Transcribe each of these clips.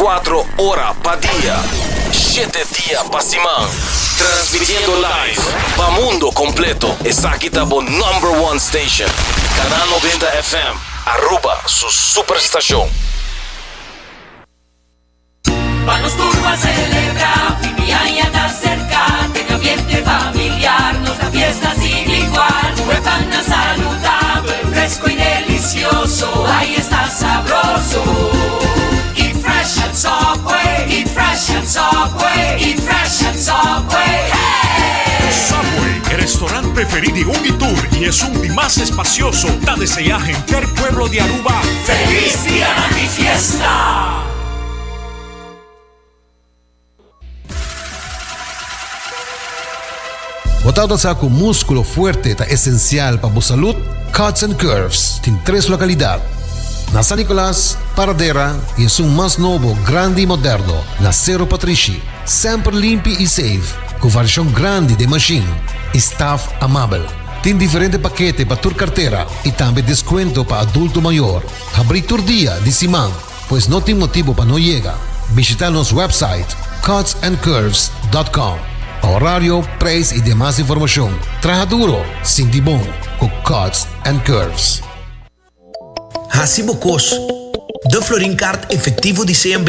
24 ora pa dia, shete dia pa siman. Transmitiendo live pa mundo completo. Esaki ta bo number one station. Canal 90 FM, Aruba su superstacion. Pa nos tur ban celebra, fin di aña ta cerca, den ambiente familiar nos da fiesta sin igual. Cu e pannan saludabel, fresco y delicioso, ay esta sabroso. Eat fresh at Subway, eat fresh at Subway, eat fresh at Subway, hey! Subway, e restaurant preferi di un y tur y esun di mas espacioso, ta desea henter pueblo di Aruba Feliz Dianan di Fiesta! Bo tabata sa ku múskulo fuerte ta esensial pa bo salud? Cuts and Curves tin tres lokalidat, na San Nicolas, Paradera i esun mas nobo, grandi i moderno, na Sero Patrishi. Semper limpi i safe, ku variashon grandi den mashin i staf amabel. Tin diferente pakete pa tur kartera i tambe deskuento pa adulto mayor. Habrí tur dia di siman. Pues no tin motibo pa no yega. Bishita nos website cutsandcurves.com pa horario, prijs y demas informacion. Traha duro, sinti bon cu Cuts and Curves. Hasi bo kos. De Florin Card Efectivo di CMB,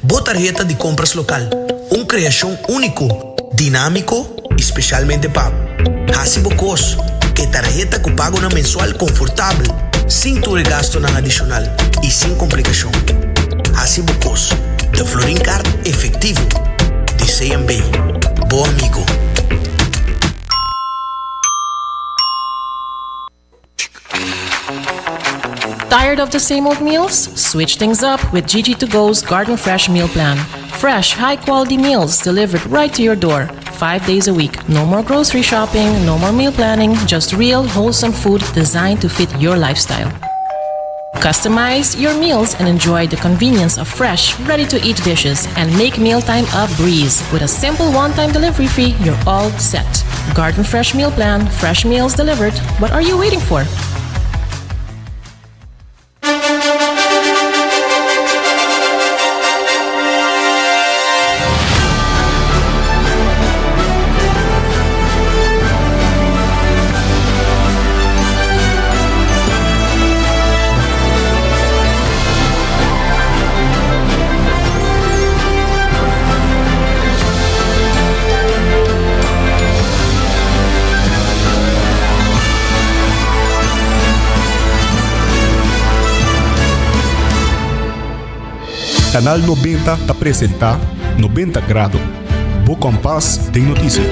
bo tarheta di compras local. Un creacion unico, dinamico y specialmente pa bo. Hasi bo kos, e tarheta ku pagonan mensual konfortabel, sin tur e gastonan adishonal i sin komplikashon. Hasi bo kos, de Florin Card Efectivo di CMB. Bo amigo. Tired of the same old meals? Switch things up with Gigi to Go's Garden Fresh Meal Plan. Fresh, high quality meals delivered right to your door, five days a week. No more grocery shopping, no more meal planning, just real, wholesome food designed to fit your lifestyle. Customize your meals and enjoy the convenience of fresh, ready to eat dishes and make mealtime a breeze. With a simple one time delivery fee, you're all set. Garden Fresh Meal Plan, fresh meals delivered. What are you waiting for? Canal 90 ta presenta 90 Grado, bo kompas den noticia.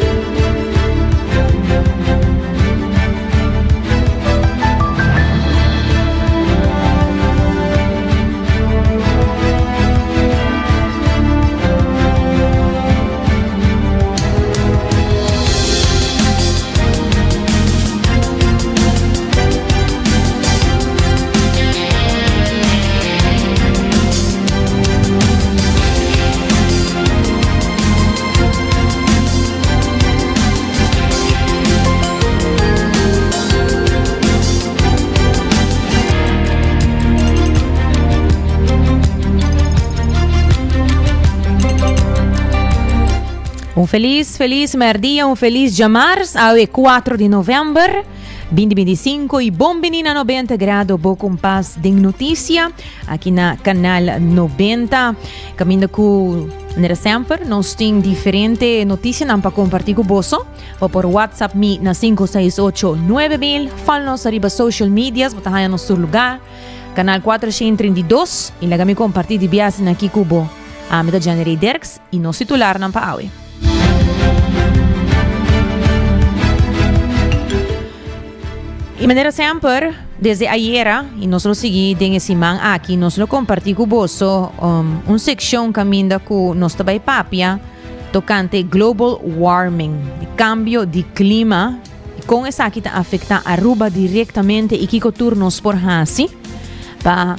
Un felis, felis merdia, un felis djamars, awe 4 di november 2025 y bon bini na 90 grado bo kompas den noticia aki na Canal 90. Caminda cu manera semper nos tin diferente noticianan pa comparti cu boso. Bo por WhatsApp mi na 568 9000, follow nos ariba social medias, bo ta haya nos tur lugar. Canal 432 y laga mi comparti di biaha aki cu bo. Ami ta Janery Dirks y nos titularnan pa awe. Y manera semper, desde ayera, y nos lo sigui den e siman aki, nos lo comparti cu boso um, un seccion caminda cu nos ta bay papia tocante global warming, cambio di clima, y con esaki ta afecta Aruba directamente y kico tur nos por haci pa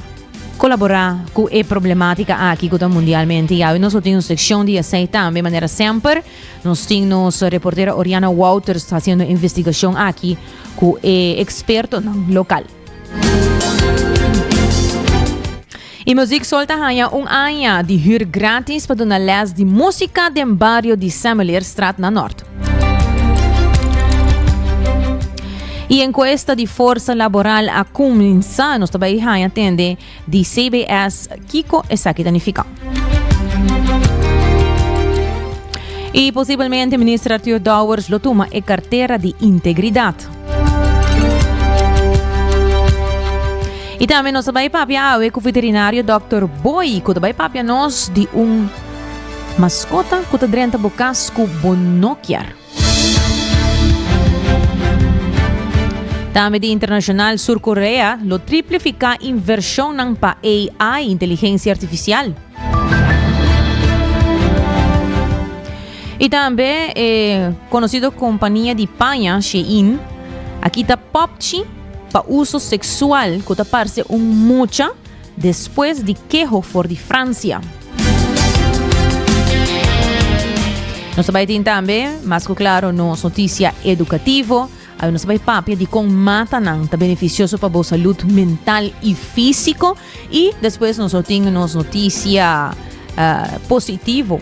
Kolaborá ku e problematika aki ku ta mundialmente. I awe nos lo tin un sekshon di esei tambe. Manera semper nos tin nos reportera Oriana Wouters hasiendo investigashon aki ku e ekspertonan lokal. Y Muziekschool ta haña un aña di huur gratis pa duna les di musica den bario di Semeleerstraat na Noord. Y encuesta di forsa laboral a cuminsa. Nos ta bay haña tende di CBS kico esaki ta nifica. Y posiblemente minister Arthur Dowers lo tuma e cartera di integridad. Y tambe nos ta bay papia awe cu veterinario Dr. Boy, cu ta bay papia nos di un mascota cu ta drenta bo cas cu bo no kier. Tambe di internacional, Sur Korea lo triplifica inversionnan pa AI, inteligencia artificial. Y tambe e conocido compania di paña Shein a kita popchi pa uso sexual cu ta parce un mucha despues di keho for di Francia. Nos ta bay tin tambe, mas cu claro, nos noticia educativo. Awe nos ta bay papia di con matanan ta beneficioso pa bo salud mental y fisico. Y despues nos lo tin nos noticia positivo.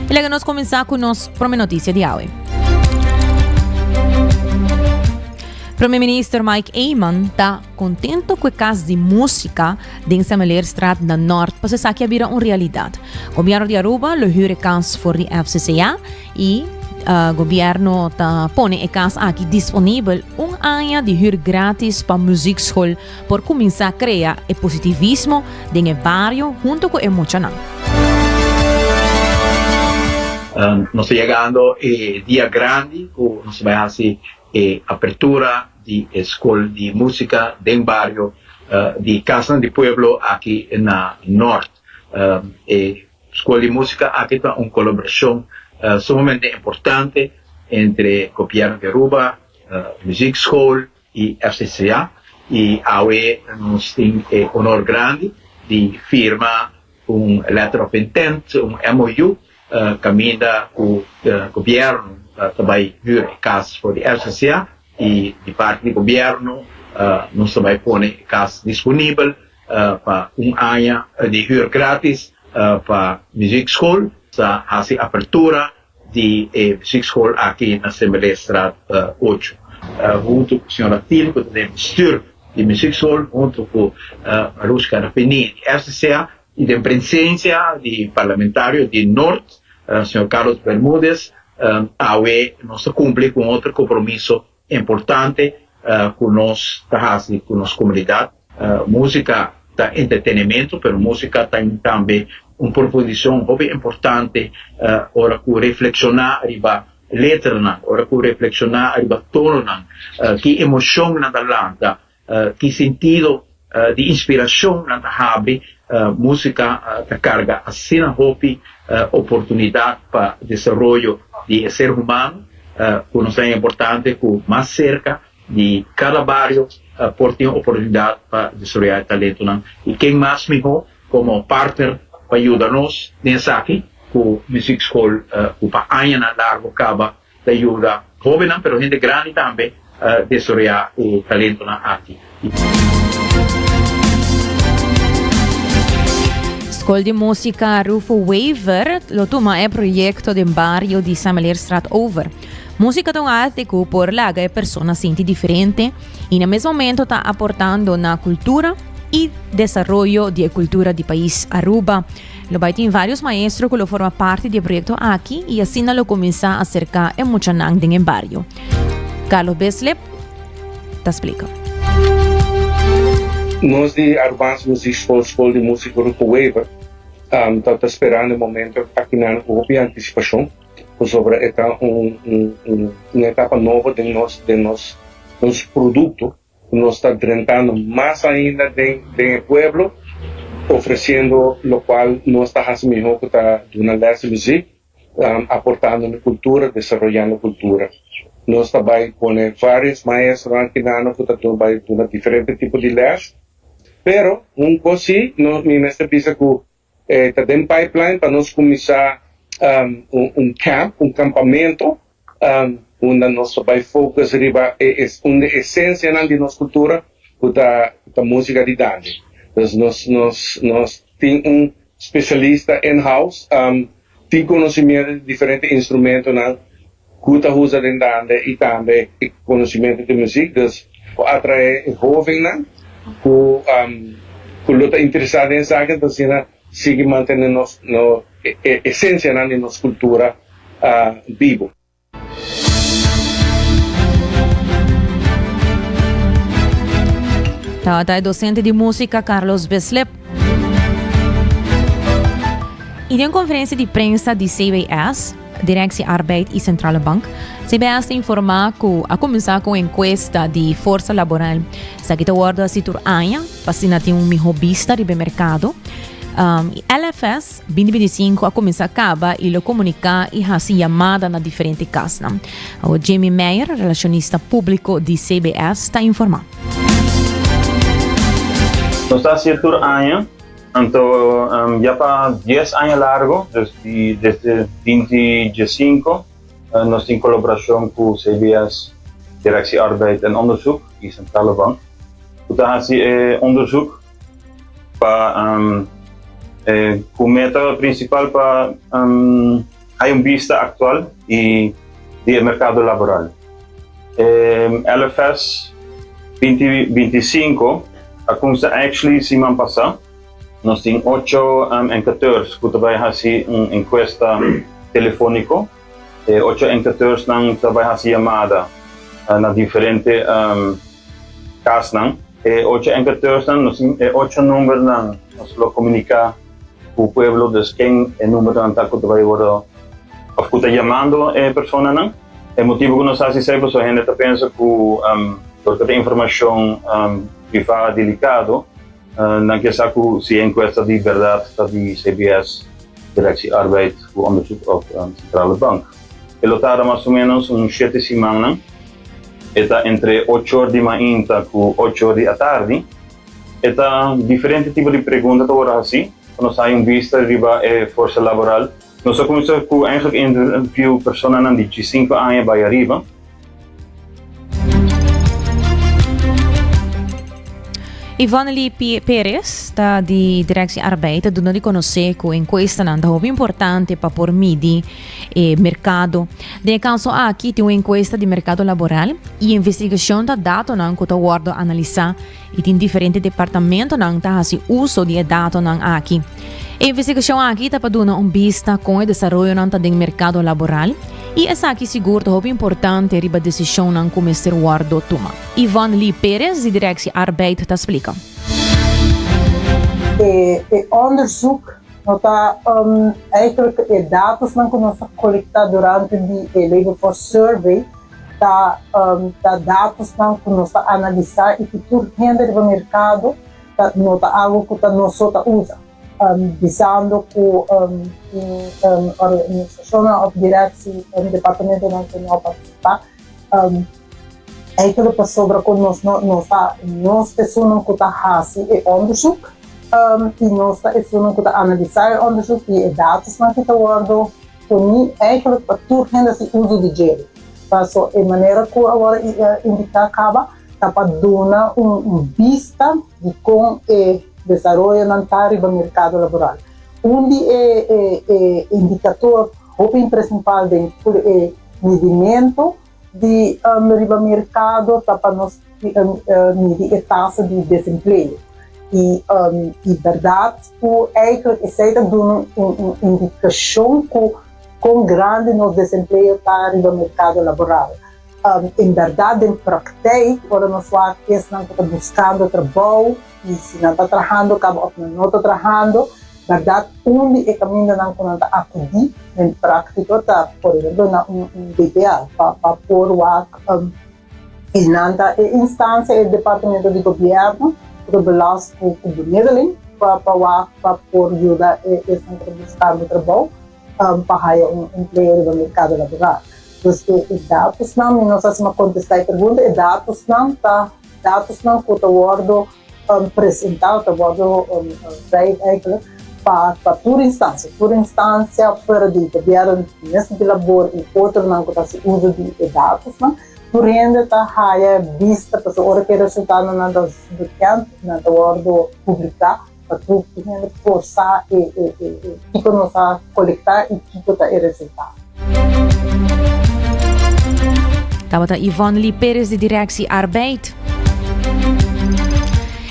Y laga nos comenzá cu nos prome noticia di awe. Prome Minister Mike Eman ta contento cu e cas di musica den Semeleerstraat na Noord pasobra esaki a bira un realidad. Gobierno di Aruba lo huur e cas for di FCCA y Gobierno ta pone e cas aki disponibel un aña di huur gratis pa muziekschool por cuminsa crea e positivismo den e bario hunto cu e muchanan. Nos ta yegando e dia grandi cu nos ta bay haci e apertura di e scol di musica den bario di Casnan di Pueblo aki na Noord. E Skol di Músika aki ta un kolaborashon sumamente importante entre Gobièrnu di Aruba, Muziekschool i FCCA i awe nos tin e honor grandi di firma un letter of intent, un MOU, kaminda ku gobièrnu ta bai hür e kas for di FCCA i di parti di gobièrnu nos ta bai pone e kas disponibel pa un aña di huur gratis pa muziekschool. Ta hasi apertura di e muziekschool aki na Semelestraat ocho. Hunto ku señora Thiel ku ta den bestuur di muziekschool hunto ku Marushka Rafini di FCCA y den presencia di parlamentario di Noord señor Carlos Bermudez awe nos ta cumpli cu un otro compromiso Importante cu nos ta haci cu nos comunidad. Musica ta entretenimento, pero musica ta tambe un proposicion hopi importante ora cu reflexiona riba letranan, ora cu reflexiona riba tononan, ki emocionnan ta lanta. Ki sentido di inspiracion nan ta habri? Musica ta carga asina hopi oportunidad pa desaroyo di e ser humano cu nos ta importante cu mas cerca di cada bario por tin oportunidad pa desaroya e talentonan. Y ken mas miho como partner pa yuda nos den esaki cu Muziekschool cu pa añanan largo caba ta yuda hóbennan pero hende grandi tambe desaroyá e talentonan aki. Skol di Músika Rufo Wever lo tuma e proyekto den bario di Sameleerstraat over. Músika ta un arte ku por laga e persona sinti diferente i na mes momento ta aportando na kultura i desaroyo di e kultura di pais Aruba. Lo bai tin varios maestro cu lo forma parti di e proyecto aki y asina lo cuminsa acerca e muchanan den e bario. Carlos Bislip ta splica. Nos di Arubaanse Muziekschool, School di Musica Rufo Wever, ta ta sperando e momento akinan cu hopi anticipacion pasobra e ta un un etapa nobo den nos den nos nos producto. ku nos ta drentando mas ainda den den e pueblo, ofresiendo lokual nos ta hasi mihó ku ta duna lès di muzik, aportando na kultura, desaroyando kultura. Nos ta bai pone vários maestronan kinano ku ta bai duna diferente tipo di lès, pero un kos sí no mi mester bisa ku E ta den pipeline pa nos cuminsa un camp, un campamento, unda nos ta bay focus riba e un di esencianan di nos cultura. ku ta ta músika di dande. Dus nos nos nos tin un spesialista in house, tin konosimiento di diferente instrumentonan ku ta usa den dande i tambe e konosimiento di muzik. Dus por atraé e hóvennan ku ku lo ta interesá den esaki, enton asina sigui mantené nos no e esensianan di nos kultura bibo. Tabata e docente di música Carlos Bislip. Y den conferencia di prensa di CBS, Directie Arbeid y Centrale Bank, CBS ta informa cu a cuminsa cu encuesta di forza laboral. Esaki ta wordo haci tur aña pa asina tin un miho bista riba e mercado. Um, y LFS 2025 a kuminsá kaba i lo komuniká i hasi yamada na diferente kasnan. Awor Jamie Meyer, relashonista públiko di CBS, ta informá. Nos ta hasié tur aña, anto ya pa dies aña largo, dus di desde binti diesinko, nos tin kolaborashon ku CBS, Directie Arbeid en Onderzoek i Centrale Bank, ku ta hasi e onderzoek. Pa e ku meta prinsipal pa hay un bista aktual i di e merkado laboral. E LFS 2025 a kumsa actually siman pasá. Nos tin ocho enketeurs ku ta bai hasi un enkuesta telefóniko. E ocho enketeursnan ta bai hasi yamada na diferente kasnan. E ocho enketeursnan, nos tin e ocho numbernan, nos lo komuniká ku pueblo, dus ken e numbernan ta ku ta bai wòrdu òf ku ta yamando e personanan. E motibu ku nos hasi esei pasobra hende ta pensa ku dor ku ta informashon privá delikado, nan ke sa ku si e enkuesta di bèrdat ta di CBS, Directie Arbeid ku Onderzoek òf Sentrale Bank. E lo tarda mas o ménos un shete simannan. E ta entre ocho or di mainta ku ocho or di atardi. E ta diferente tipo di pregunta ta wòrdu hasí pa nos haña un bista riba e forsa laboral. Nos a kuminsá ku eigenlijk interview personanan di diesinko aña bai ariba. Yvonne Lee Perez ta di Directie Arbeid ta duna di conoce cu encuestanan ta hopi importante pa por midi e mercado. Den e caso aki tin un encuesta di mercado laboral y investigacion ta datonan cu ta wordo analisa y tin diferente departamentonan ta haci uso di e datonan aki. E investigacion aki ta pa duna un bista con e desaroyonan ta den mercado laboral y esaki sigur ta hopi importante riba decisionnan cu mester wordo tuma. Yvonne Lee Perez di Directie Arbeid ta splica. E e onderzoek no ta eigenlijk e datosnan cu nos a colecta durante di e Labor Force Survey ta ta datosnan cu nos ta analisa y cu tur hende riba mercado ta nota algo cu ta nos so ta usa. Bisando cu tin organisacionnan of directie, departamentonan cu no a participa. Eigenlijk pasobra cu nos no nos ta nos ta esunnan cu ta haci e onderzoek y nos ta esunnan cu ta analisa e onderzoek y e datosnan cu ta wordo poni eigenlijk pa tur hende haci uso di djele. Paso e manera cu a wordo indica caba ta pa duna un bista di con e desaroyonan ta riba mercado laboral. Un di e e indicator hopi principal den tur e Midimento di riba merkado ta pa nos midi e tasa di desempleo. I i bèrdat ku eigentlik esei ta duna un indikashon ku kon grandi nos desempleo ta riba merkado laboral. En bèrdat den praktijk ora nos wak esnan ku ta buskando trabou i si nan ta trahando kaba òf nan no ta trahando, Bèrdat, un di e kamindanan ku nan ta akudí den práktiko ta, por ehemplo, na un DPA, pa pa por wak i nan ta e instansia, e departamento di gobièrnu ku ta belast ku ku bemiddeling pa pa wak pa por yuda e esnan ku ta buskando trabou pa haya un empleo riba merkado laboral. Dus e e datosnan, mi no sa si mi a kontestá e pregunta, e datosnan ta datosnan ku ta wòrdu presentá, ta wòrdu vrij eigenlijk. pa pa tur instansia, tur instansia fuera di gobièrnu, minister di labor i otronan ku ta hasi uso di e datosnan, tur hende ta haya bista pasobra ora ku e resultadonan ta bekend nan ta wòrdu publiká pa tur hende por sa e e e kiko nos a kolektá i kiko ta e resultado. Tabata Yvonne Lee Perez di Directie Arbeid.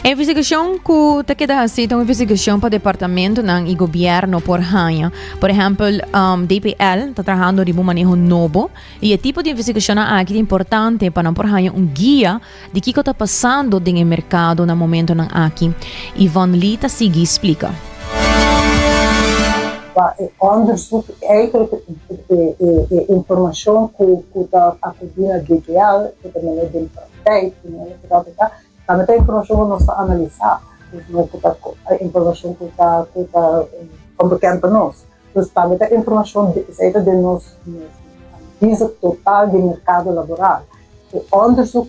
E investigacion cu ta keda haci ta un investigacion pa departamentonan y gobierno por haña. Por ehempel, um, DPL ta trahando riba un maneho nobo y e tipo di investigacionnan aki ta importante pa nan por haña un guia di kiko ta pasando den e merkado na momentonan aki. Yvonne Lee ta sigui splika. Pa e onderzoek eigenlijk e e informacion cu cu ta acudi na DPL, cu ta mene den praktijk, cu mene cu ta aplica, tambe ta informacion cu nos ta analisa, dus no cu ta informacion cu ta cu ta onbekend pa nos. Dus tambe ta informacion, esey ta den nos nos analise total di mercado laboral. E onderzoek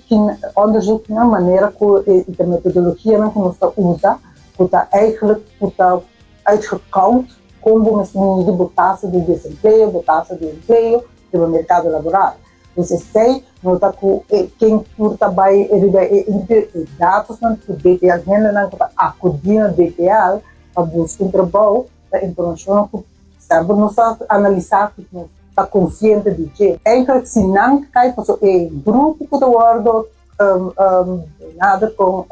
onderzoeknan, manera ku e e metodologianan ku nos ta usa, ku ta eigenlijk ku ta uitgekouwd kon bo mester midi bo tasa di desempleo, bo tasa di empleo riba merkado laboral. Dus esei no ta ku e ken tur ta bai riba e e datosnan ku DPL, hendenan ku ta akudí na DPL pa buska un trabou, Ta informashonnan ku semper nos ta analisá ku nos ta konsiente di dje. Eigenlijk si nan kai paso e grupo ku ta wòrdu nader kon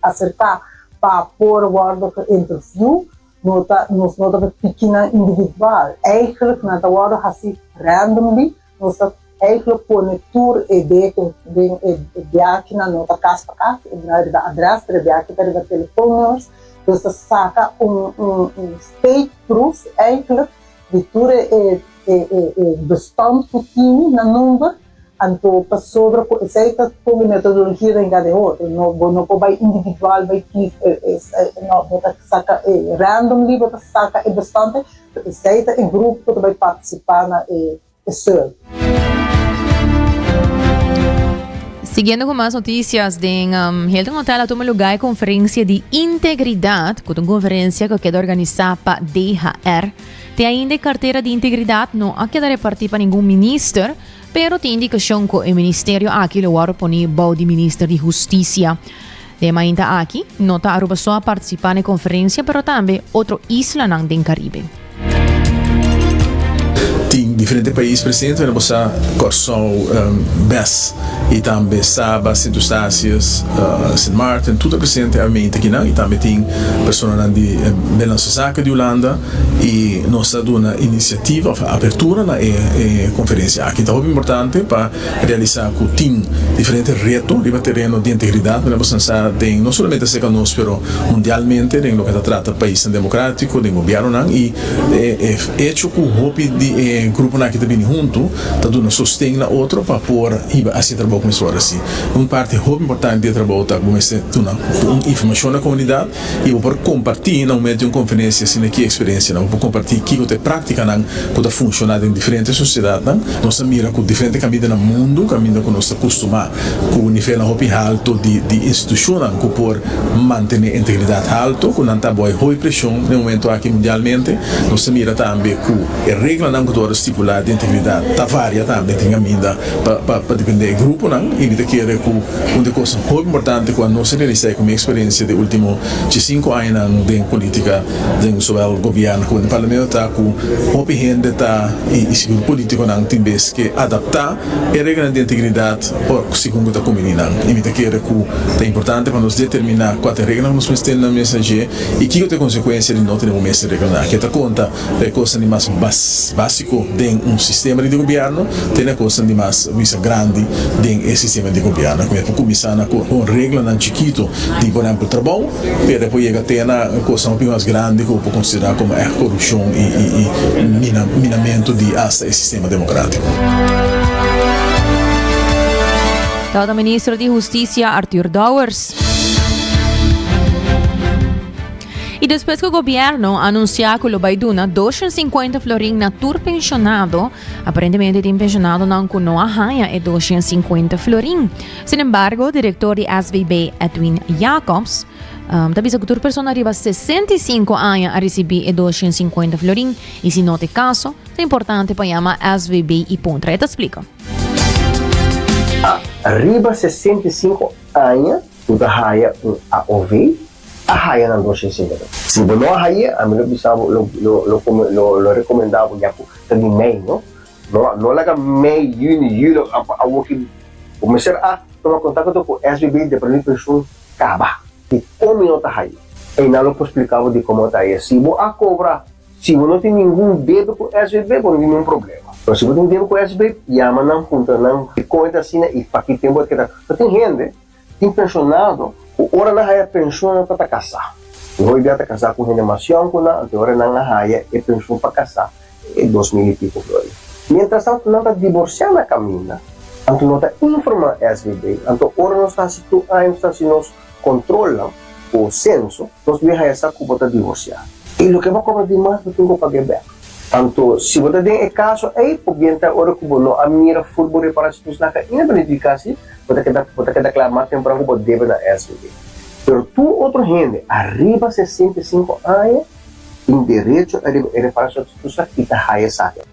aserká pa por wòrdu geïnterview no ta nos no ta piki nan individual. Eigenlijk nan ta wòrdu hasi randomly. Nos ta eigenlijk pone tur e den e biakinan, no ta kas pa kas, e na riba adres, pero e biaki ta riba telefoonnummers. Dus ta saka un un steekproef eigenlijk di tur e e bestand ku tini na number, anto pasobra ku esei ta pone metodologia den kada e otro. No bo no por bai individual bai kies no, bo ta saka e randomly bo ta saka e bestand. Esei ta e grupo ku ta bai partisipá na e survey. Siguiendo ku mas notisias, den Hilton Hotel a tuma lugá e konferensia di integridat, ku ta un konferensia ku a keda organisá pa DHR. Te ainda e kartera di integridat no a keda repartí pa ningun minister, pero tin indikashon ku e ministerio aki lo wòrdu poni bou di minister di Hustisia. Den mainta aki, no ta Aruba so a participa n'e conferencia pero tambe otro islanan den Caribe. Tin diferente pais presente, mira bo sa Kòrsou, bes i tambe Saba, Sint Eustatius, Sint Maarten, tur ta presente a mainta akinan i tambe tin personanan di Nederlandse Zaken di Hulanda i nos ta duna inisiativa òf apertura na e konferensia aki. Ta hopi importante pa Realisá ku tin diferente reto riba tereno di integridat mira boso sa den no solamente aserka nos pero mundialmente den loke ta trata paisnan demokratiko den gobièrnunan i e echo ku hopi di e gruponan aki ta bini huntu ta duna sosten na otro pa por hiba hasi e trabou ku mester wòrdu hasi. Un parti hopi importante di e trabou ta ku bo mester duna un informashon na komunidat i bo por kompartí na momento di un konferensia asina ki eksperensianan. Bo por kompartí kiko ta e práktikanan ku ta funshoná den diferente sosiedatnan. Nos ta mira ku diferente kaminda na mundu, kaminda ku nos ta kustumá ku nivelnan hopi haltu di di institushonnan ku por mantené integridat haltu, ku nan ta bou e hopi preshon den momento aki mundialmente. Nos ta mira tambe ku e reglanan ku ta wòrdu stipulá di integridat ta varia tambe tin kaminda pa pa pa dependé e gruponan i mi ta kere ku Un di e kosnan hopi importante ku anos a realisá i ku mi eksperensia di ultimo diesinku añanan den politika, den zowel gobièrnu komo den parlamento ta ku hopi hende ta i sigur politikonan tin bes ke adaptá e reglanan di integridat segun ku ta kumbiní nan. I mi ta kere ku ta importante pa nos determiná kua ta e reglanan ku nos mester tene na mesa dje i kiko ta e konsekuensia di no tene bo mes e reglanan. Ke ta konta pa e kosnan di mas básiko den un sistema di gobièrnu te na e kosnan di mas bisa grandi den e sistema di gobièrnu. Ku por kuminsá na ku reglanan chikitu di por ehèmpel trabou, pero e por yega te na kosnan hopi mas grandi ku bo por konsiderá komo ègt korupshon i minamentu di asta e sistema demokrátiko. Tabata ministro di Hustisia Arthur Dowers. despues ku gobièrnu a anunsiá ku lo bai duna 250 florin na tur penshonado, aparentemente tin penshonadonan ku no a haña e 250 florin. Sin embargo, direktor di SVB Edwin Jacobs ta bisa ku tur persona riba 65 aña a risibí e 250 florin i si no ta e kaso, ta importante pa yama SVB i puntra. E ta splika. Riba 65 aña ku ta haya un AOV, a haya nan 250. Si bo no a haye, ami lo bisa bo, lo lo lo lo recomenda bo ya ku ta di mei, no? No no laga mei, juni, julio, awor ki bo mester a tuma contacto ku SVB Departamento di Pensioen kaba di kon mi no ta haye. Einan lo por splika bo di komo ta haye. Si bo a kobra Si bo no tin ningun debe ku SVB, bo no tin ningun problema. Pero si bo tin debe ku SVB, yama nan, puntra nan dikon e ta asina i pa ki tempu e keda. Pero tin hende, tin penshonado ku ora nan haya penshon nan ta ta kasá. I hopi bia ta kasá ku hende mas yòn ku nan, anto ora nan a haya e penshon pa kasá e 2000 i piko florin. Mientras tanto nan ta divorsiá na kaminda, anto no ta informá SVB, anto ora nos ta hasi tur aña nos ta hasi nos Controlnan cu censo, nos bin haya sa cu bo ta divorcia. Y loke bo cobra di mas bo tin cu pague bek. Anto, si bo ta den e caso ey, por bien ta ora cu bo no a mira fur bo repara si tus laca ainda bo nifica si, bo ta keda bo ta keda cla mas tempran cu bo debe na SVB. Pero tur otro hende ariba 65 aña tin derecho ariba e reparacion di tus laca y ta haya esaki.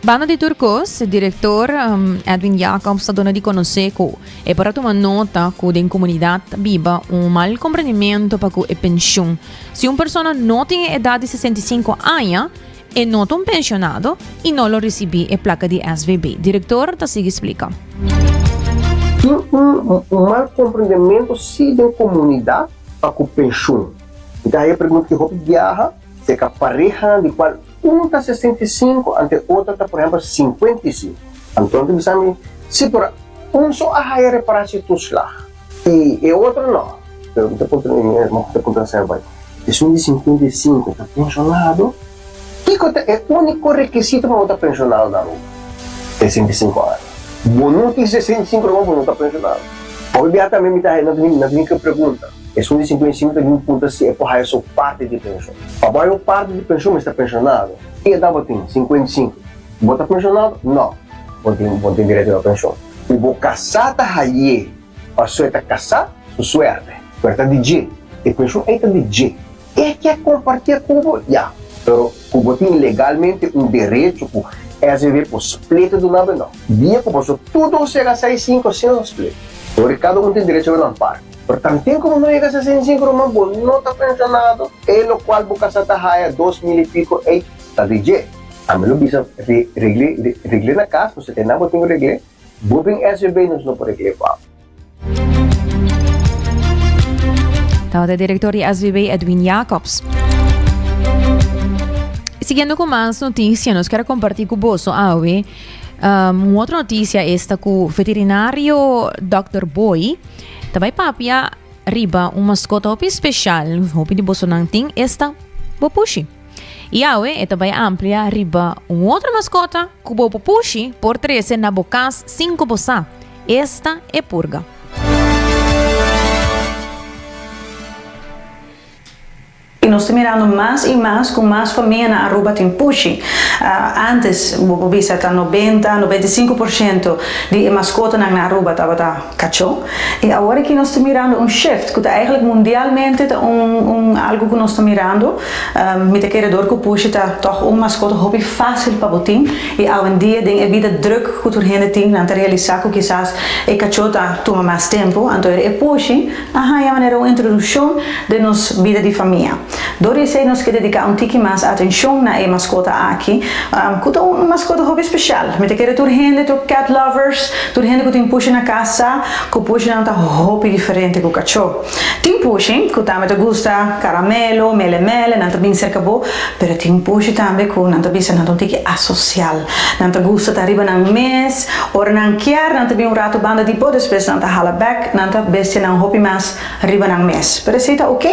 Banda di tur kos, direktor Edwin Jacobs ta duna di konosé ku e por a tuma nota ku den komunidat ta biba un mal komprendimentu pa ku e penshun. Si un persona no tin e edat di 65 aña, e no ta un penshonado i no lo risibí e plaka di SVB. Direktor ta sigui splika. Tin un mal komprendimentu si den komunidat pa ku penshun. Mi ta haya pregunta ki hopi biaha serka parehanan di kual un ta 65 ante e otro ta por ehempel 55. Anto nan ta bisa mi, si pero un so a haya reparatie toeslag i e otro no. Pero mi ta puntra mi mi ta puntra sèlf bai, esun di 55 ta penshonado? Kiko ta e úniko rekisito pa bo ta penshonado na Aruba? 65 aña. Bo no tin 65 aña bo no ta penshonado. Hopi biaha tambe mi ta haya nan ta bin ku e pregunta. Esun di 55 ta bin puntra si e por haya su parti di penshon. Pa bo haya un parti di penshon mester penshonado. Ki edat bo tin? 55. Bo ta penshonado? No. Bo tin bo tin derecho na penshon. Ku bo kasá ta hay'é pasobra e ta kasá, su suerte. Pero ta di dje. E penshon ei ta di dje. E ke kompartié ku bo? Ya. Pero ku bo tin legalmente un derecho ku SVB por split duna bo? No. Dia ku boso tur dos yega 65 sin no split. Ora kada un tin derecho riba nan parti. Pero tanten ku bo no yega 65 ruman bo no ta penshonado e lokual bo kasa ta haya 2000 i piko ei ta di dje. Ami lo bisa regle regle na kas pasobra te nan bo tin ku regle. Bo bin SVB nos no por regle pa bo. Tabata director di SVB Edwin Jacobs. Siguiendo cu mas noticia, nos quiere compartir cu boso awe. Um, un otro noticia esta cu veterinario Dr. Boy tabay papia riba un mascota hopi special, hopi di boso nan tin esta bo pushi. I awe e ta bai amplia riba un otro maskota ku bo pupushi por trese na bo kas sin ku bo sa, esta e purga. I nos ta mirando mas i mas ku mas famia na Aruba tin pushi. Antes, bo por bisa ta nobenta, 95% di e maskotanan na Aruba tabata Kachó. I awor aki nos ta mirando un shift ku ta eigenlijk mundialmente ta un un algu ku nos ta mirando. Mi ta kere dor ku pushi ta tòg un maskota hopi fásil pa bo tin i awendia den e bida drùk ku tur hende tin nan ta realisá ku kisas e kachó ta tuma mas tempu anto e pushi a haña manera un introdukshon den nos bida di famia. Dor di esei nos ke dediká un tiki mas atenshon na e maskota aki, ku ta un maskota hopi speshal. Mi ta kere tur hende, tur cat lovers, tur hende ku tin pushi na kas sa ku pushinan ta hopi diferente ku kachó. Tin pushi ku tambe ta gusta karamelo, mele mele, nan ta bin serka bo, pero tin pushi tambe ku nan ta bisa nan ta un tiki asosial. Nan ta gusta ta riba nan mes, ora nan kier nan ta bin un ratu banda di bo, despues nan ta hala bèk, nan ta bestianan hopi mas. Riba nan mes. Pero esei ta ok.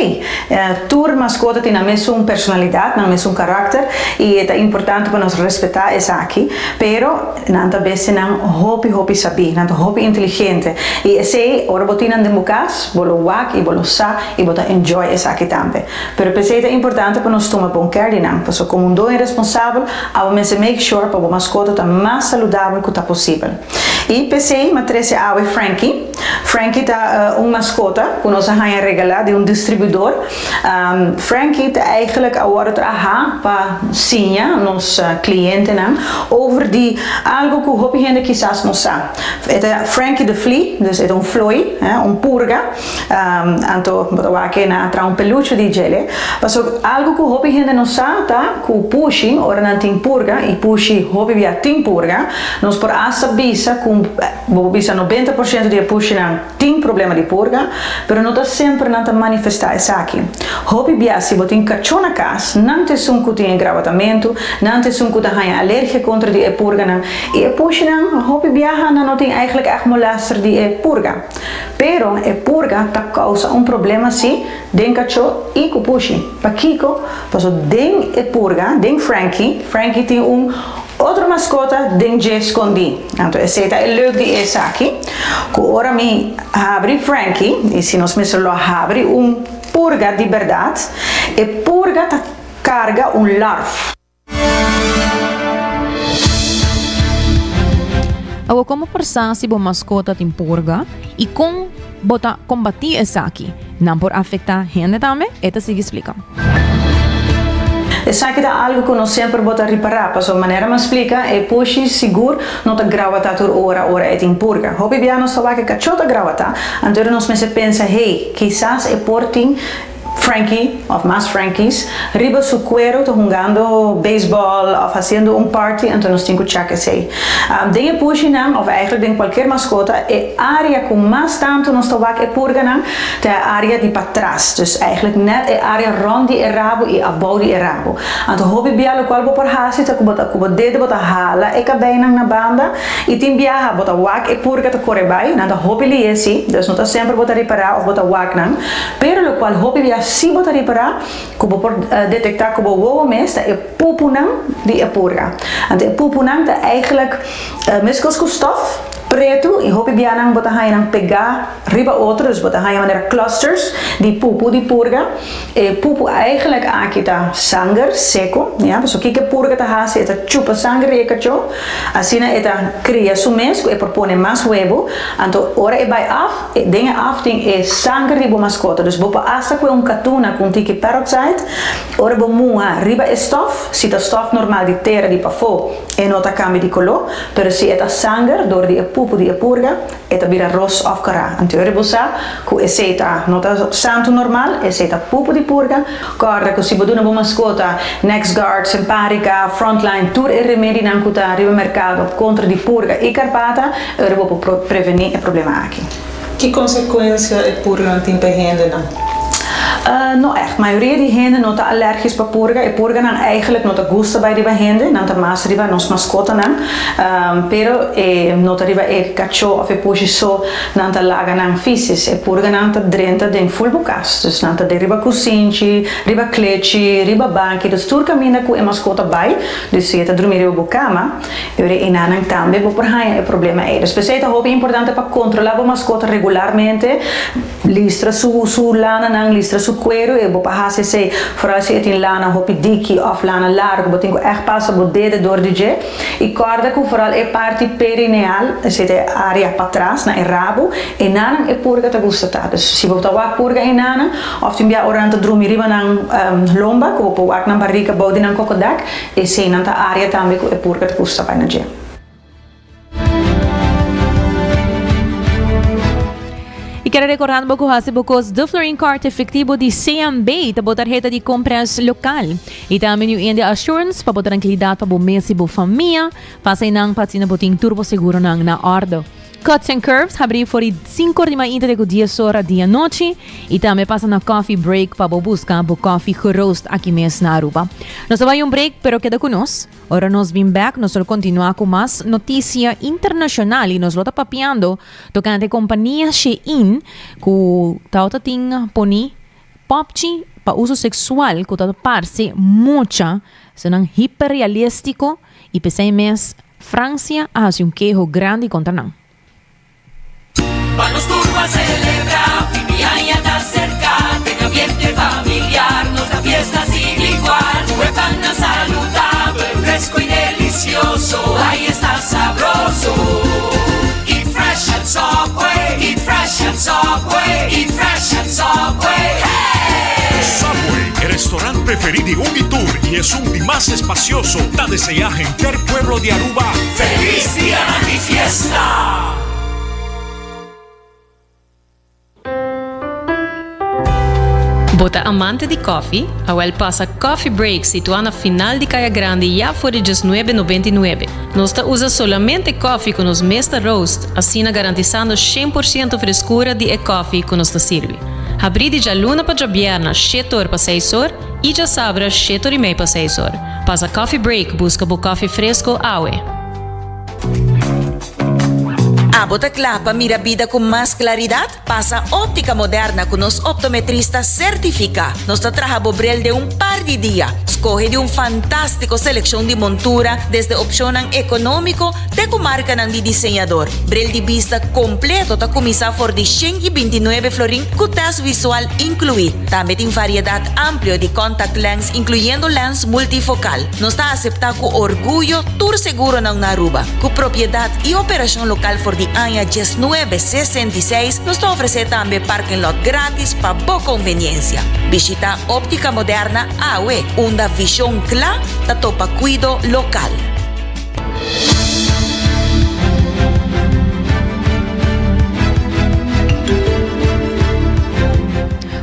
Tur maskota. mascota tin nan mesun personalidad, nan mesun karakter y e ta importante pa nos respeta esaki, pero nan ta bestianan hopi hopi sabí, nan ta hopi inteligente y esey ora bo tin nan den bo cas bo lo wak y bo lo sa y bo ta enjoy esaki tambe. Pero p'esey ta importante pa nos tuma bon care di nan, pasobra como un doño responsabel abo mester make sure pa bo mascota ta mas saludabel cu ta posibel. Y p'esey m'a trece awe Frankie. Frankie ta un mascota cu nos a haña regala di un distribuidor. Frankie ta eigenlijk a wordo traha pa siña nos clientenan over di algo cu hopi hende kisas no sa. E ta Frankie the Flea, dus e ta un flooi, un purga. Anto bo ta wak na a traha un peluche di djele. Pasobra algo cu hopi hende no sa ta cu pushi ora nan tin purga, y pushi hopi bia tin purga, nos por hasta bisa cu bo por bisa 90% di e pushinan tin problema di purga, pero no ta semper nan ta manifesta esaki. Hopi bia si bo tin cacho na cas, nan ta esun cu tin e grabatamento, nan ta esun cu ta haña alergia contra di e purganan, y e pushinan hopi biaha nan no tin eigenlijk echt molester di e purga. Pero e purga ta kousa un problema si den kachó i ku pushi. Pakiko? Paso den e purga, den Frankie, Frankie tin un otro maskota den dje skondí. Anto esei ta e leuk di esaki, ku ora mi habri Frankie, i si nos mester lo habri un purga di bèrdat, e purga ta karga un larf. Awor komo por sa si bo maskota tin purga i kon bo ta kombatí esaki? Nan por afektá hende tambe? E ta sigui splika. Esaki ta algu ku no semper bo ta ripará, pasobra manera mi a splika, e pushi sigur no ta grawatá tur ora ora e tin purga. Hopi bia nos ta wak e kachó ta grawatá, anto nos mester pensa, hey, kisas e por tin Frankie, of mas Frankies, riba su cuero ta hungando baseball of haciendo un party, anto nos tin cu check esey. Den e pushinan, of eigenlijk den cualkier mascota, e area cu mas tanto nos ta wak e purganan ta e area di patras, dus eigenlijk net e area rond di e rabo y abou di e rabo. Anto hopi bia locual bo por haci ta cu bo ta cu bo dedo bo ta hala e cabeynan na banda y tin biaha bo ta wak e purga ta core bay, nan ta hopi liye si, dus no ta semper bo ta ripara of bo ta wak nan. Pero lokual hopi bia si bo ta ripará ku bo por detektá ku bo wowo mes ta e pupunan di e purga. Anto e pupunan ta eigentlik meskos ku stof pretu i hopi bianan bo ta haña nan pegá riba otro, dus bo ta haña manera clusters di pupu di purga. E pupu eigentlik aki ta sanger seku, ya, pasobra kiko e purga ta hasi? E ta chupa sanger di e kachó, asina e ta kria su mes ku e por pone mas webu, anto ora e bai af, Den e af tin e sanger di bo maskota, dus bo por asta kue un katuna ku un tiki peroxide, ora bo muha riba e stof, si ta stof normal di tera di pafó e no ta kambia di koló, pero si e ta sanger dor di e pupu di e purga e ta bira ros òf kara. Anto ora bo sa ku esei ta no ta santu normal, esei ta pupu di purga. Kòrda ku si bo duna bo maskota Nexgard, Simparica, Frontline, tur e remedinan ku ta riba merkado kontra di purga i karpata, Ora bo por prevení e problema aki. Ki konsekuensia e purganan tin pa e hendenan? No ègt. Mayoria di hende no ta alèrgis pa purga. E purganan eigentlik no ta gusta bai riba hende, nan ta mas riba nos maskotanan. Pero e no ta riba e kachó òf e pushi so nan ta laga nan fisis. E purganan ta drenta den ful bo kas. Dus nan ta den riba kusinchi, riba klechi, riba banki. Dus tur kaminda ku e maskota bai, dus si e ta drumi riba bo kama, Pero e enanan tambe bo por haña e problema ei. Dus p'esei ta hopi importante pa kontrolá bo maskota regularmente, listra su su lananan, listra su kueru i bo por hasi esei foral si e tin lana hopi diki òf lana largu, bo tin ku ègt pasa bo dede dor di dje i kòrda ku foral e parti perineal, esei ta e área patras na e rabu, enanan e purga ta gusta ta. Dus si bo ta wak purga enanan òf tin bia ora nan ta drumi riba nan lomba ku bo por wak nan barika bou di nan kokodak, Eseinan ta área tambe ku e purga ta gusta bai na dje. I kere rekordá bo ku hasi bo kos De Florin Card efektivo di CMB ta bo tarheta di kompras lokal. I tambe New India Assurance pa bo trankilidat pa bo mes i bo famia. Pasa einan pa asina bo tin tur bo seguronan na òrde. Cuts and Curves habrí for di sinku or di mainta te ku dies ora di anochi i tambe pasa na Coffee Break pa bo buska bo koffie geroost aki mes na Aruba. Nos ta bai un break pero keda ku nos. Ora nos bin bek nos lo kontinuá ku mas notisia internashonal i nos lo ta papiando tokante kompania Shein ku tawata tin poni popchi pa. pa uso seksual ku ta parse mucha, esnan hiperrealístiko i p'esei mes Fransia a hasi un keho grandi kontra nan. Pa nos tur pa celebra, fin di aña ta cerca, den ambiente familiar, nos ta fiesta sin igual. Cu e pannan saludabel, fresco y delicioso, ay esta sabroso. Eat fresh at Subway, eat fresh at Subway, eat fresh at Subway, hey! Subway, e restaurant preferi di un di tur y esun di mas espacioso, ta desea henter pueblo di Aruba Feliz Dianan di Fiesta! Bo ta amante di koffie? Awel pasa Coffee Break situá na final di Kaya Grandi ya for di diesnuebe nobenta i nuebe. Nos ta usa solamente koffie ku nos mes ta roast, asina garantisando 100% freskura di e koffie ku nos ta sirbi. Habrí di djaluna pa djabièrna shete or pa seis or i djasabra shete or i mei pa seis or. Pasa Coffee Break buska bo koffie fresco awe. Abo ta kla pa mira bida ku mas klaridat? Pasa Óptica Moderna ku nos optometrista sertifiká. Nos ta traha bo bril den un par di dia. Skohe di un fantástiko selekshon di montura, desde opshonnan ekonómiko te ku markanan di diseñador. Bril di bista kompleto ta kuminsá for di 129 florin ku tèst visual inkluí. Tambe tin variedat amplio di contact lens inkluyendo lens multifokal. Nos ta aseptá ku orguyo tur seguronan na Aruba. Ku propiedat i operashon lokal for di aña 1966, nos ta ofresé tambe parking lot gratis pa bo konveniensia. Bishitá Óptica Moderna awe, unda vishon kla ta topa kuido lokal.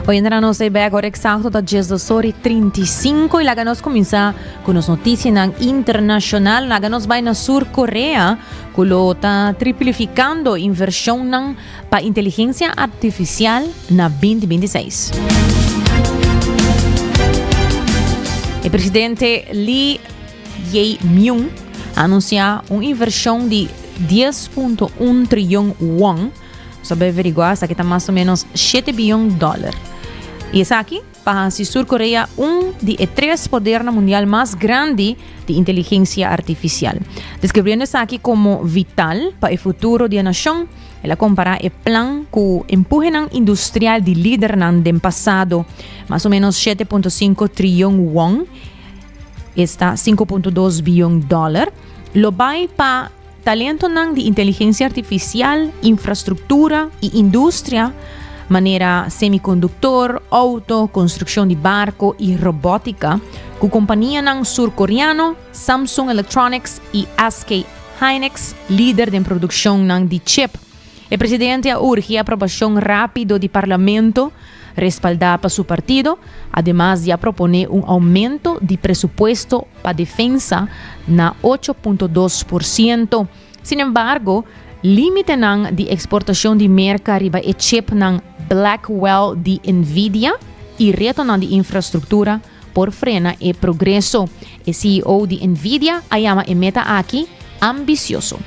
Hoy entra nos e bek ora exacto ta 12 ora y 35 y laga nos cuminsa cu nos noticianan internacional. Laga nos bay na Sur Korea cu lo ta triplificando inversionnan pa inteligencia artificial na 2026. E presidente Lee Jae-myung a anuncia un inversion di 10.1 triyon won. Nos a bay averigua, esaki ta mas o menos 7 biyon dollar. Y esaki pa haci Sur Korea un di e tres podernan mundial mas grandi di inteligencia artificial. Describiendo esaki como vital pa e futuro di e nacion, el a compara e plan cu empuhenan industrial di lidernan den pasado, mas o menos 7.5 triyon won, esta 5.2 biyon dollar, lo bay pa talentonan di inteligencia artificial, infrastructura y industria manera semiconductor, auto, construccion di barco y robotica, cu companianan surcoreano Samsung Electronics y SK Hynix, lider den produccionnan di chip. E presidente a urgi aprobacion rapido di parlamento, respaldá pa su partido, ademas di a proponé un aumento di presupuesto pa defensa na 8.2%. Sin embargo, límitenan di eksportashon di Merka riba e chipnan Blackwell di Nvidia i retonan di infrastruktura por frena e progreso. E CEO di Nvidia a yama e meta aki ambisioso.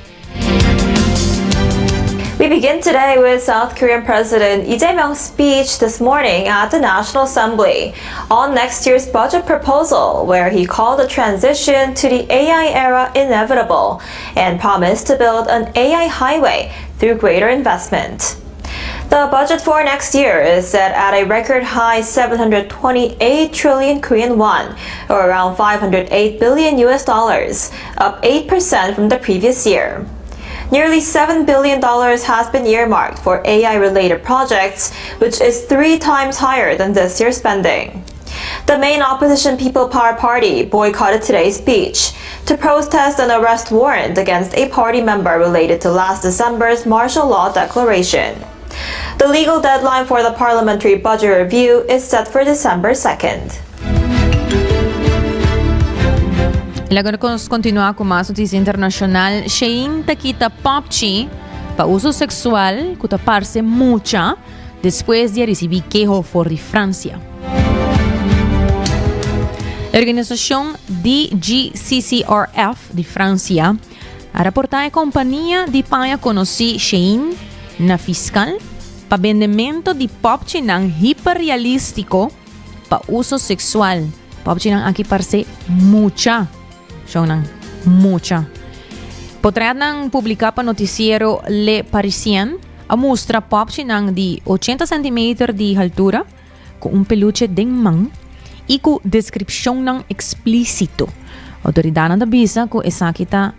We begin today with South Korean President Lee Jae-myung's speech this morning at the National Assembly on next year's budget proposal, where he called the transition to the AI era inevitable and promised to build an AI highway through greater investment. The budget for next year is set at a record high 728 trillion Korean won, or around 508 billion US dollars, up 8% from the previous year. Nearly $7 billion has been earmarked for AI related projects, which is three times higher than this year's spending. The main opposition People Power Party boycotted today's speech to protest an arrest warrant against a party member related to last December's martial law declaration. The legal deadline for the parliamentary budget review is set for December 2nd. Laga nos kontinuá ku mas notisia internashonal. Shein ta kita popchi pa uso seksual ku ta parse mucha despues di a risibí keho for di Fransia. E organisashon DGCCRF di Fransia a raportá e kompania di paña konosí Shein na fiskal pa bendemento di popchinan hiperrealístiko. pa uso seksual. Popchinan aki parse mucha. Shownan, mucha. Potretnan publiká pa notisiero Le Parisien a mustra popchinan di ochenta sentimeter di haltura ku un peluche den man i ku deskripshonnan eksplísito. Outoridatnan ta bisa ku esaki ta,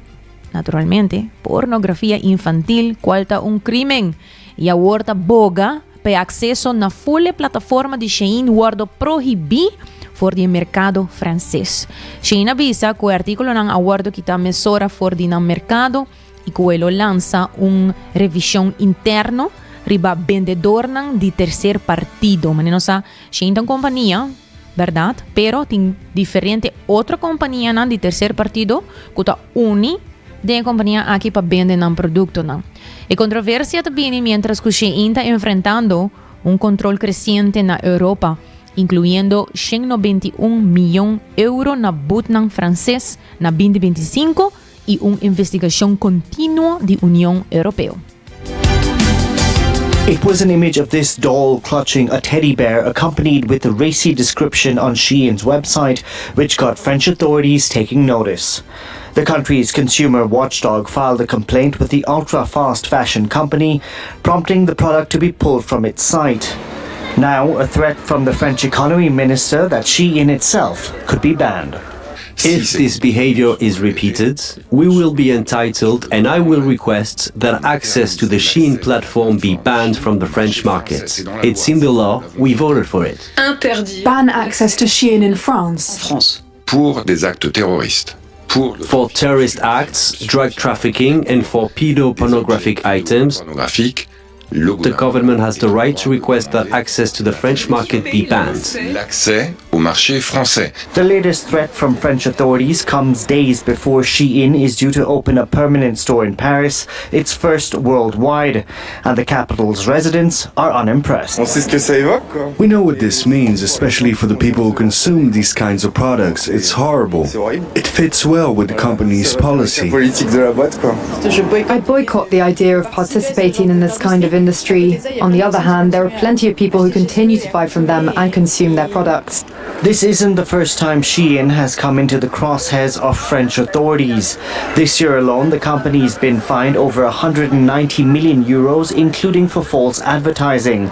naturalmente, pornografia infantil kual ta un krímen i awor ta boga pa e akseso na ful e plataforma di Shein wòrdu prohibí for di e merkado franses. Shein a bisa ku e artíkulonan a wòrdu kitá mesora for di nan merkado i ku e lo lansa un revishon interno riba bendedornan di terser partido. Manera nos sa, Shein ta un kompania, bèrdat, pero tin diferente otro kompanianan di terser partido ku ta uni den e kompania aki pa bende nan produktonan. E kontroversia ta bini miéntras ku Shein ta enfrentando un kontrol kresiente na Europa, inkluyendo 191 miyon euro na butnan franses na 2025 i un investigashon kontinuo di Union Europeo. It was an image of this doll clutching a teddy bear accompanied with a racy description on Shein's website, which got French authorities taking notice. The country's consumer watchdog filed a complaint with the ultra-fast fashion company, prompting the product to be pulled from its site. Now, a threat from the French economy minister that Shein itself could be banned. If this behavior is repeated, we will be entitled and I will request that access to the Shein platform be banned from the French market. It's in the law, we voted for it. Interdit. Ban access to Shein in France. France. Pour des actes terroristes. Pour for terrorist acts, drug trafficking and for pedopornographic items. Pornographique The government has the right to request that access to the French market be banned. L'accès au marché français. The latest threat from French authorities comes days before Shein is due to open a permanent store in Paris, its first worldwide, and the capital's residents are unimpressed. We know what this means, especially for the people who consume these kinds of products. It's horrible. It fits well with the company's policy. I boycott the idea of participating in this kind of industry. On the other hand, there are plenty of people who continue to buy from them and consume their products. This isn't the first time Shein has come into the crosshairs of French authorities. This year alone, the company's been fined over 190 million euros, including for false advertising.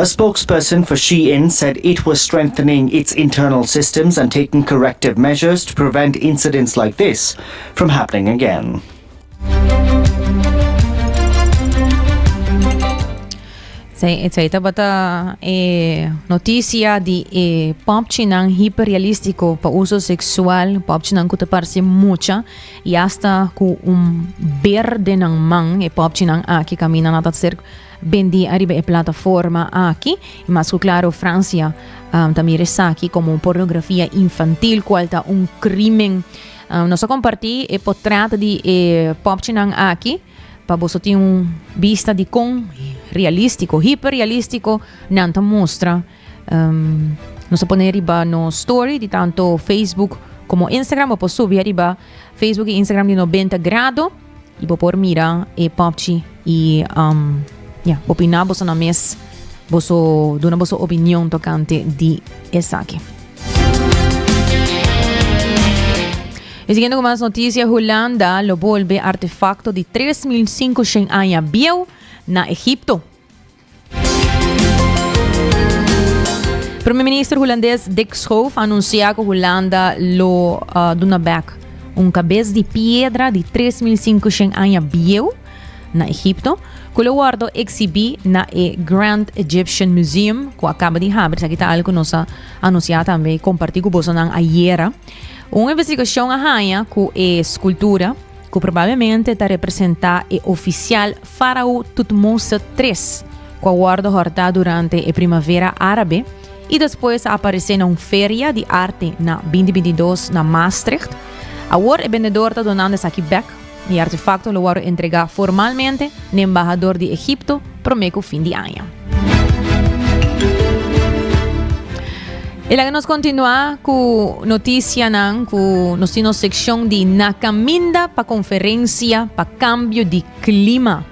A spokesperson for Shein said it was strengthening its internal systems and taking corrective measures to prevent incidents like this from happening again. Esei tabata e noticia di e popchinan hiperrealistico pa uso sexual, popchinan cu ta parse mucha y hasta cu un ber den nan man. E popchinan aki caminda nan ta ser bendi ariba e plataforma aki. Y mas cu claro Francia um, ta mira esaki como un pornografia infantil cual ta un crimen. Um, nos a comparti e potret di e popchinan aki pa boso tin un bista di con realistico, hiperrealistico nan ta mustra. Um, nos a pone riba nos story di tanto Facebook como Instagram. Bo por subi riba Facebook y Instagram di 90 grado y bo por mira e popchi y um, ja, opina boso na mes, boso duna boso opinion tocante di esaki. Y siguiendo con más noticias, Hulanda lo bolbe artefacto di 3.500 aña bieu na Egipto. Prome Minister Hulandes Dick Schoof a anuncia cu Hulanda lo uh, duna back un cabes di piedra di 3.500 aña bieu na Egipto, cu lo wordo exhibi na e Grand Egyptian Museum, cu acaba di habri. Esaki ta algo cu nos a anuncia tambe y comparti cu bosonan ayera. Un investigacion a haya cu e scultura, cu probablemente ta representa e oficial Farao Tutmose tres, ku a wòrdu hòrtá durante e Primavera Árabe i despues a aparesé na un feria di arte na 2022 na Maastricht. Awor e bendedor ta donando esaki bèk i e artefakto lo wòrdu entregá formalmente n'e embahador di Egipto promé ku fin di aña. I laga nos kontinuá ku notisianan ku nos tin nos sekshon di Na Kaminda pa Konferensia pa Kambio di Klima.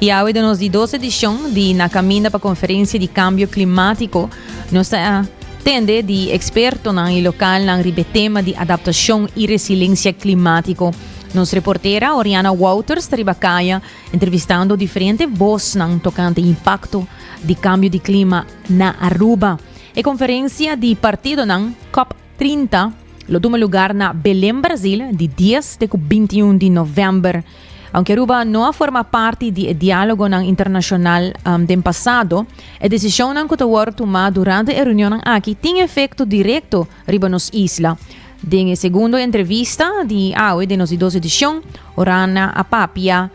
Y awe den nos di dos edicion di Na Caminda pa Conferencia di Cambio Climatico nos ta tende di expertonan y localnan riba e tema di adaptacion y resiliencia climatico. Nos reportera Oriana Wouters ta riba caya entrevistando diferente bosnan tocante impacto di cambio di clima na Aruba. E conferencia di partidonan COP 30 lo tuma lugar na Belém, Brasil di dies te cu 21 di november. Aunke Aruba no a forma parti di e dialogonan internacional den pasado, e decisionnan cu ta worde tuma durante e reunionnan aki tin efecto directo riba nos isla. Den e segundo entrevista di awe den nos di dos edicion, Orana a papia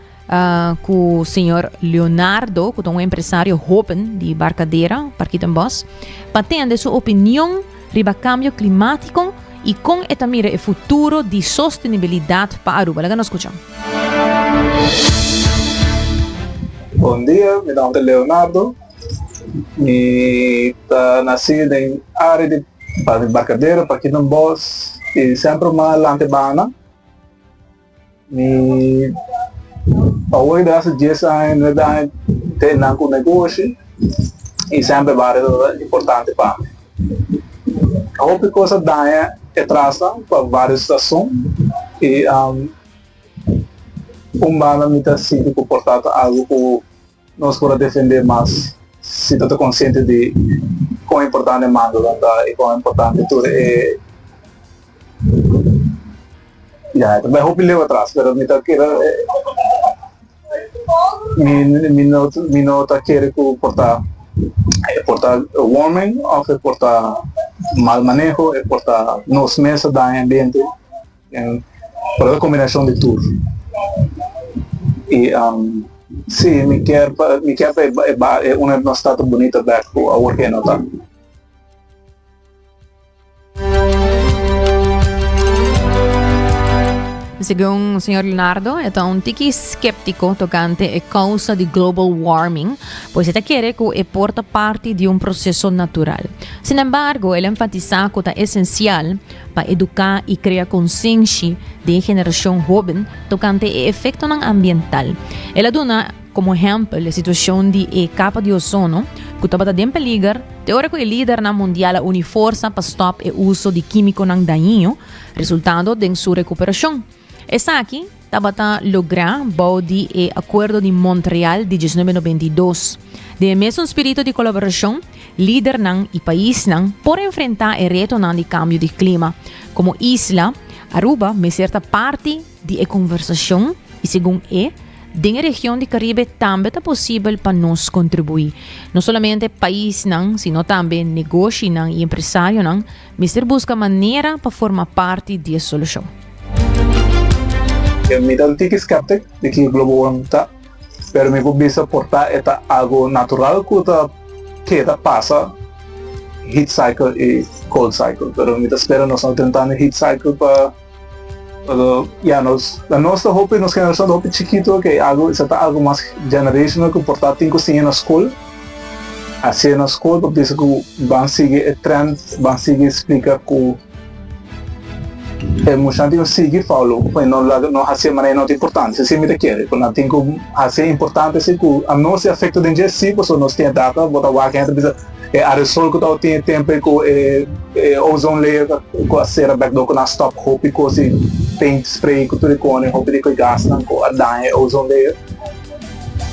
cu señor Leonardo, cu ta un empresario hoben di Barcadera, Parkietenbos, pa tende su opinion riba cambio climatico y con e ta mira e futuro di sostenibilidad pa Aruba. Laga nos scucha. Bon dia, mi nomber ta Leonardo. Mi ta naci den area di Barcadera, Parkietenbos y semper mi a lanta e banda. Mi awor ta hasi dies aña, nuebe aña te nan ku negoshi i semper bario tabata importante pa mi. Hopi kos a daña e trasnan pa varios rason i un banda mi ta sinti ku por ta ta algu ku Nos por a defendé mas si ta ta konsiente di kon importante mandonan ta i kon importante tur e ya e ta bai hopi leu atras pero mi ta kere mi mi no mi no ta kere ku por ta e por ta warming òf e por ta mal maneho e por ta nos mes a daña ambiente. Por ta kombinashon di tur. I si mi kier pa mi kier pa e ba e una di nos stad bunita bek ku awor ke no ta. Segun señor Leonardo, e ta un tiki skeptiko tokante e kousa di global warming, pues e ta kere ku e por ta parti di un proseso natural. Sin embargo, el a enfatisá ku ta esensial pa eduká i krea konsenshi den e generashon hóben tokante e efektonan ambiental. El a duna komo ehèmpel e situashon di e kapa di ozono ku tabata den peliger te ora ku e lidernan mundial a uni forsa pa stòp e uso di kímikonan dañino, resultando den su rekuperashon. Esaki tabata lográ bou di e Akuerdo di Montreal di 1992. Den e mesun spiritu di kolaborashon, lidernan i paisnan por enfrentá e retonan di kambio di klima. Komo isla, Aruba mester ta parti di e konversashon i segun e, den e region di Karibe tambe ta posibel pa nos kontribuí. No solamente paisnan, sino tambe negoshinan i empresarionan Mester buska manera pa forma parti di e solushon. Mi ta un tiki skeptic di ki global warming ta, pero mi por bisa por ta e ta algo natural ku ta keda pasa heat cycle i cold cycle, pero mi ta spera nos no drentando heat cycle pa ya nos nos ta hopi nos generashon ta hopi chikito ke algo esei ta algo mas generational ku por ta tin ku siña na skol. Hacié na school pa bisa cu ban sigui e trend, ban sigui splica cu e muchanan tin cu sigui follow pa no laga no hacié manera no ta importante. Esei mi ta kere cu nan tin cu hacié importante si cu a nos e afecto den dje si pasobra nos tin e data bo ta wak hende ta bisa e aerosol cu tabatin e tempo ei cu e ozone layer cu a cera bek dor cu nan a stop hopi cos di paint spray cu tur e cone hopi di cu e gasnan cu a daña e ozone layer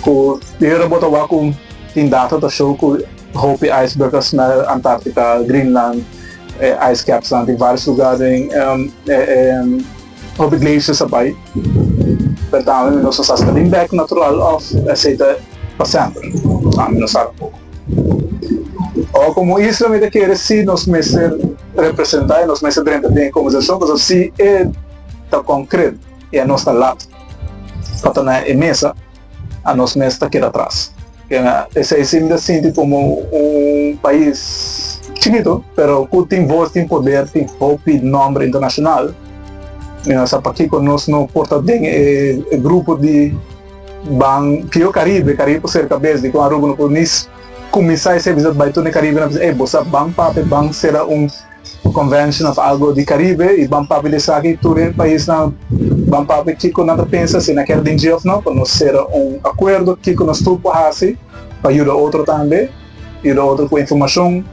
cu di ora bo ta wak cu Tin data ta show cu hopi iceberg a smelt, Antarctica, Greenland, e ice caps nan tin varios lugar den e hopi glaciers a bay. Pero tambe nos no sa si ta bin bek natural of esey ta pa semper. Tambe no sa tampoco. Ora como isla mi ta kere si nos mester representa y nos mester drenta den e conversacion pasobra si e ta concreto y anos ta lat pa ta na e mesa. Anos mes ta keda atras. Esei si mi ta sinti komo un pais chikito, pero ku tin vos, tin poder, tin hopi nomber internashonal. Mi no sa pakiko nos no por ta den e grupo di ban pio Karibe, Karibe por ser kabes, dikon Aruba no por ni kuminsá esei bisa bai tur na e Karibe nan bisa ey bo sa ban papia, ban sera un. convention of algo di Caribe y ban papia di esaki tur e paisnan ban papia kico nan ta pensa si nan kier den dje of no pa nos cera un acuerdo kico nos tur por haci pa yuda otro tambe yuda otro cu informacion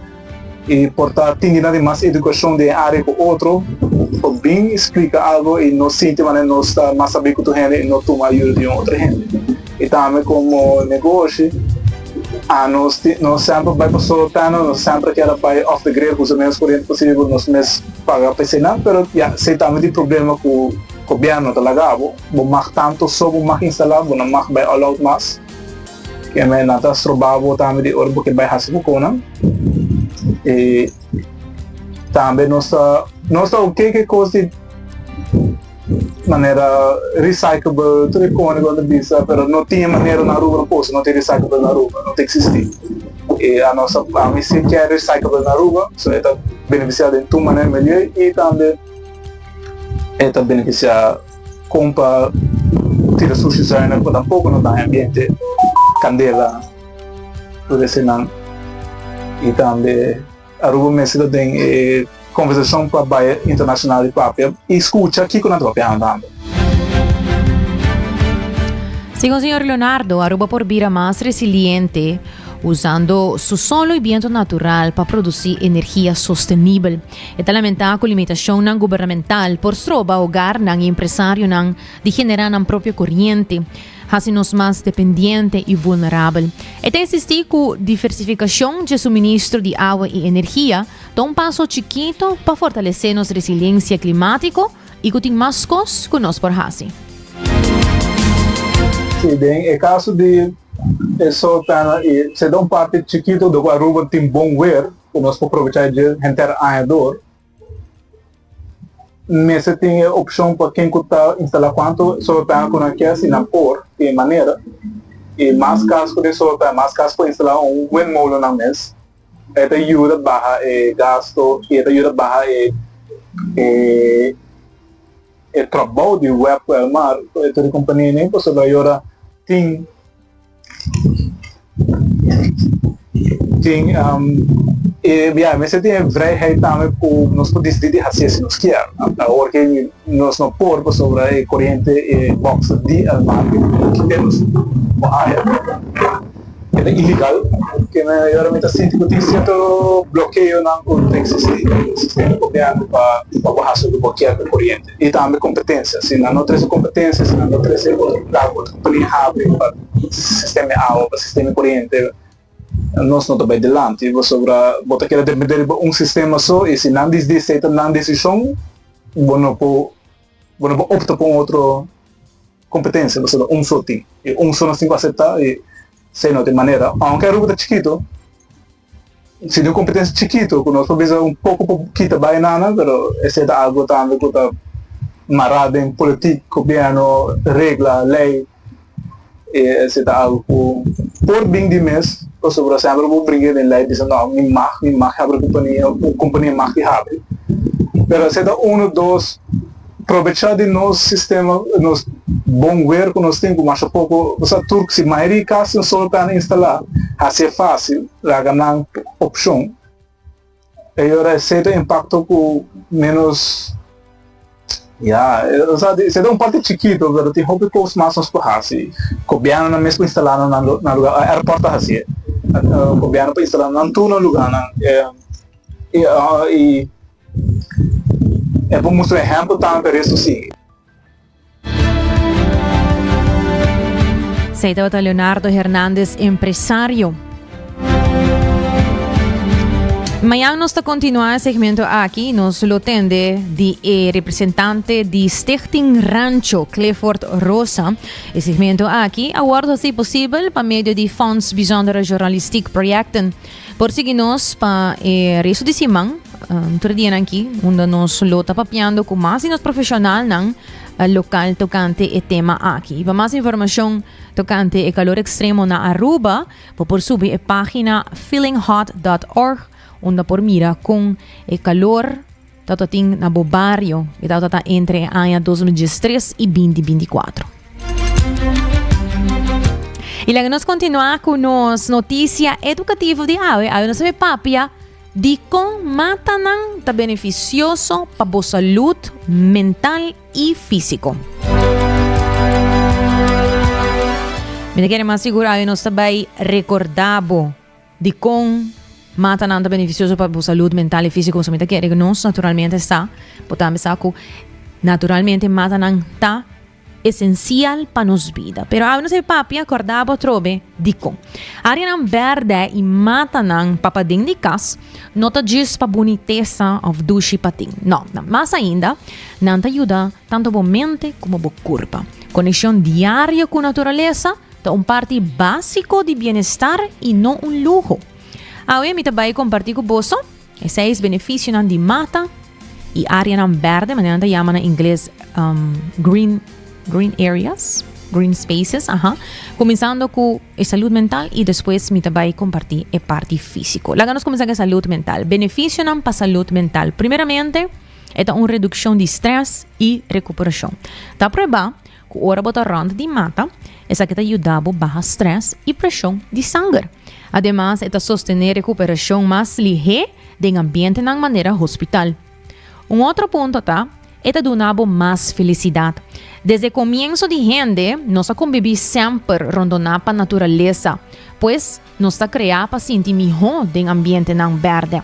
y por ta tin di nan di mas educacion den e area cu otro por bin y splica algo y no sinti manera nos ta mas sabi cu tur hende y no tuma ayuda di un otro hende y tambe como negoshi anos nos semper bay pa solar panel nos semper kier a bay off the grid usa menos coriente posibel nos mes paga pa eseinan pero ya esey tambe tin problema cu gobierno ta laga bo bo mag tanto so bo mag instala bo no mag bay all out mas. Keme nan ta stroba bo tambe di ora bo ke bai hasi bo konan. E tambe nos ta nos ta oke ke kos di manera recyclable tur e kone ku nan ta bisa pero no tin e manera na Aruba no por no tin recyclable na Aruba no ta existi. E anos ta ami si kier recyclable na Aruba so e ta benefisia den tur manera milieu i tambe e ta benefisia. Kon pa tira sushi zuinig pa tampoco no daña ambiente, candela, tur esenan. Y tambe Aruba mester ta den e conversacion pa bay internacional di papia y scucha kico nan ta papiando tambe. Segun señor Leonardo, Aruba por bira mas resiliente usando su solo y biento natural pa produci energia sostenibel. E ta lamentá ku limitashonnan gubernamental por stroba hogarnan i empresarionan di generá nan propio koriente, hasi nos mas dependiente i vulnerabel. E ta insistí ku diversifikashon dje suministro di awa i energia ta un paso chikito pa fortalesé nos resilensia klimátiko i ku tin mas kos ku nos por hasi. Sí, den e kaso di e solar panel i se ta un parti chikito dor ku Aruba tin bon weer, ku nos por probechá dje henter aña dor, mester tin e opshon pa ken ku ta instalá kuantu solar panel ku nan kier, si nan por tin e manera. I mas kas ku tin solar panel, mas kas por instalá un windmolen nan mes. E ta yuda baha e gasto i e ta yuda baha e e e trabou di web ku Elmar ku e tur e kompanianan pasobra ayora tin Tin e ya mester tin e vrijheid tambe ku nos por disidí di hasié si nos kier. Awor ke nos no por pasobra e koriente e box di el mar ke kite nos por haya e ta ilegal ke me ayora mi ta sinti ku tin sierto blokeonan ku ta eksistí den e sistema gobièrnu pa pa bo hasi loke bo kier ku e koriente i tambe kompetensia si nan no trese kompetensia si nan no trese otro lugá ku otro kompania habri pa Sistema di awa pa sistema di koriente nos no ta bai dilanti pasobra bo ta keda depende riba un sistema so i si nan disdi esei ta nan desishon bo no por bo no por opta pa un otro kompetensia pasobra un so tin i un so nos tin ku asepta i esei no ta e manera aunke Aruba ta chikito si tin un kompetensia chikito ku nos por bisa un poko por kita bai nana pero esei ta algo tambe ku ta mará den politik gobierno regla lei. E esei ta algu ku por bin di mes, pasobra semper bo bringa den lei bisa no mi mag, mi mag habri kompania, un kompania mag di habri. Pero esei ta uno, dos, probechá di nos sistema, nos bon wer ku nos tin ku masha poko, osea tur si mayoria kas tin solar panel instalá, hasié fásil, laga nan opshon. E ora esei ta impacto cu menos ya osea esei ta un parte chikito pero tin hopi cos mas nos por haci gobiernonan mes por instala nan na lugar airport ta hacié gobierno por instala nan tur na lugarnan y e por mustra ehempel tambe pa e resto sigui. Esei tabata Leonardo Hernandez, empresario. Mañan nos ta continua e segmento aki. Nos lo tende di e representante di Stichting Rancho, Clifford Rosa. E segmento aki a wordo hasi posibel pa medio di Fonds Bijzondere Journalistiek Projecten. Por sigui nos pa e resto di siman, tur e dianan aki, unda nos lo ta papiando ku mas di nos profeshonalnan lokal tokante e tema aki. Pa mas informashon tokante e kalor ekstremo na Aruba, bo por subi e página feelinghot dot org unda por mira kon e kalor ta ta tin na bo bario i ta ta entre e aña 2013 i 2024. I laga nos kontinuá ku nos notisia edukativo di awe. Awe nos ta bai papia. Dikon matanan ta benefisioso pa bo salud mental i físiko? Mi ta kere mas sigur awe nos ta bai rekordá bo dikon matanan ta benefisioso pa bo salud mental i físiko. So mi ta kere ku nos naturalmente sa, bo tambe sa ku naturalmente matanan ta esensial pa nos bida. Pero awe nos e papia kòrda bo atrobe dikon. Áreanan bèrdè i matanan pa paden di kas no ta djis pa bunitesa òf dushi pa tin. No, mas ainda, nan ta yuda tantu bo mente komo bo kurpa. Konekshon diario ku naturalesa ta un parti básiko di bienestar i no un luho. Awe mi ta bai kompartí ku boso E seis beneficionan di mata y areanan berde, manera nan ta yama na ingles um, green, green areas, green spaces, aha. Cuminsando cu e salud mental y despues mi ta bay comparti e parti fisico. Laga nos cuminsa cu e salud mental. Beneficionan pa salud mental. Primeramente, e ta un reduccion di stress y recuperacion. Ta prueba Ku ora bo ta rònt di mata, esaki ta yuda bo baha strès i preshon di sanger. Ademas e ta sostené rekuperashon mas lihé den ambientenan manera hospital. Un otro punto ta, e ta duna bo mas felisidat. Desde komienso di hende, nos a kombibí semper rondoná pa naturalesa, pues nos ta kreá pa sinti mihó den ambientenan bèrdè.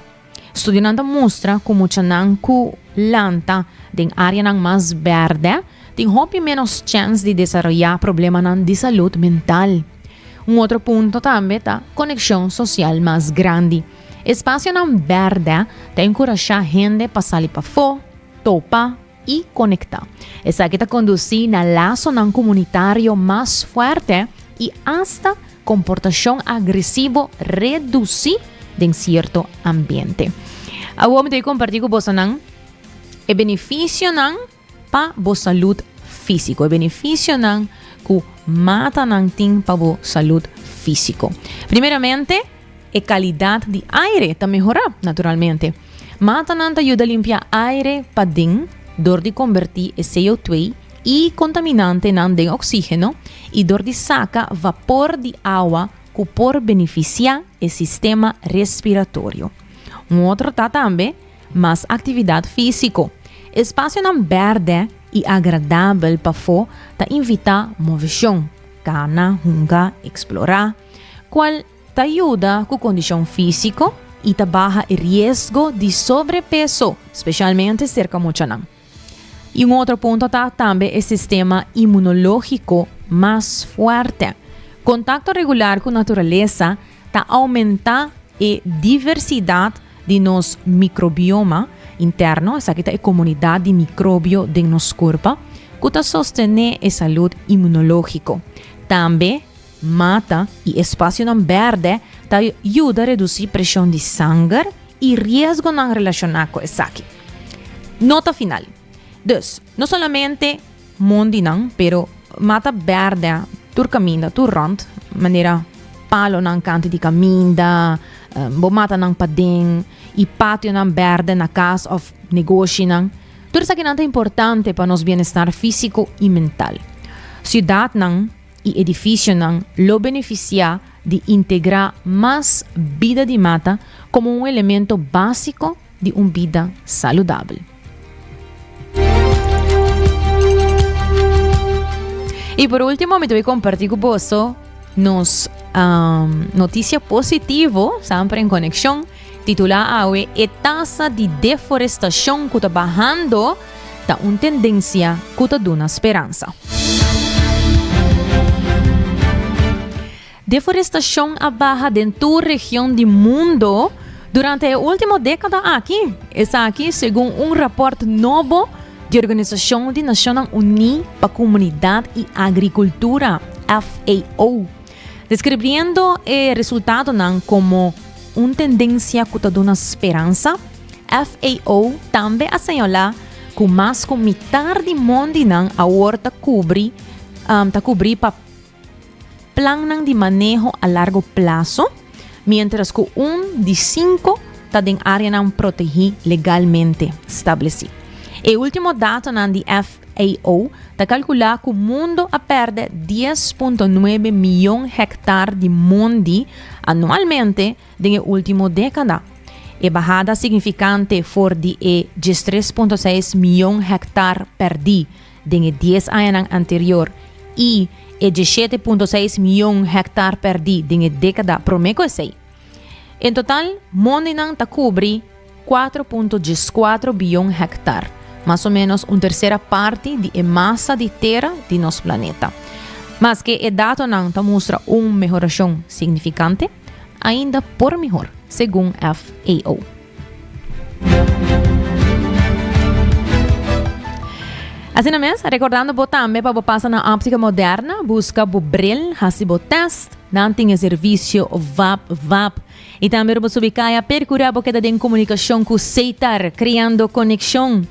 Studionan ta mustra ku muchanan ku lanta den áreanan mas bèrdè tin hopi ménos chèns di desaroyá problemanan di salud mental. Un otro punto tambe ta konekshon sosial mas grandi. Espasionan bèrdè ta enkurashá hende pa sali pafó, topa i konektá. Esaki ta kondusí na lasonan komunitario mas fuerte i asta komportashon agresivo redusí den sierto ambiente. Awor mi ta kompartí ku bosonan e benefisionan pa bo salud físiko, e benefisionan ku matanan tin pa bo salud físiko. Primeramente, e kalidat di aire ta mehorá, naturalmente. Matanan ta yuda limpia aire paden dor di kombertí e CO2 i kontaminantenan den oksígeno i dor di saka vapor di awa ku por benefisiá e sistema respiratorio. Un otro ta tambe mas aktividat físiko. Espasionan bèrdè i agradabel pafó ta invitá moveshon, kana, hunga, eksplorá, kual Ta yuda ku kondishon físiko i ta baha e riesgo di sobrepeso, spesialmente serka muchanan. I un otro punto ta tambe e sistema imunológiko mas fuerte. Kontakto regular ku naturalesa ta oumentá e diversidat di nos mikrobioma interno, esaki ta e komunidat di mikrobio den nos kurpa, ku ta sostené e salud imunológiko. Tambe Mata i espasionan bèrdè ta yuda redusí preshon di sanger i riesgonan relashoná ku esaki. Nota final. Dus, no solamente mondinan, pero mata bèrdè tur kaminda, tur rònt, manera palonan kanti di kaminda, bo matanan paden i pationan bèrdè na kas òf negoshinan. Tur esakinan ta importante pa nos bienestar físiko i mental. Siudatnan. i edifisionan lo benefisiá di integrá mas bida di mata komo un elemento básiko di un bida saludabel. I por último mi ta bai kompartí ku boso nos notisia positivo, semper en konekshon, titulá awe E tasa di deforestashon ku ta bahando ta un tendensia ku ta duna speransa. Deforestashon a baha den tur region di mundo durante e último dékada aki. Esaki segun un rapòrt nobo di Organisashon di Nashonnan Uní pa Komunidat i Agrikultura, FAO, deskribiendo e resultadonan komo un tendensia ku ta duna speransa. FAO tambe a señalá ku mas ku mitar di mondinan awor ta kubri ta kubrí pa plannan di maneho a largo plaso, miéntras ku un di sinku ta den áreanan protegí legalmente stablesí. E último datonan di FAO ta kalkulá ku mundu a pèrdè 10.9 mion hèktar di mondi anualmente den e último dékada. E bahada signifikante for di e 13.6 mion hèktar pèrdí den e dies añanan anterior i e 17.6 mion hèktar pèrdí den e dékada promé ku esei. En total, mondinan ta kubri 4.14 bion hèktar, mas o ménos un tersera parti di e masa di tera di nos planeta. Maske e datonan ta mustra un mehorashon signifikante, ainda por mihor, segun FAO. Asina mes, rekordando bo tambe pa bo pasa na Optica Moderna, buska bo bril, hasi bo test, nan tin e servisio vap vap. I tambe bo subi kaya perkura bo keda den komunikashon ku Setar, kriando konekshon.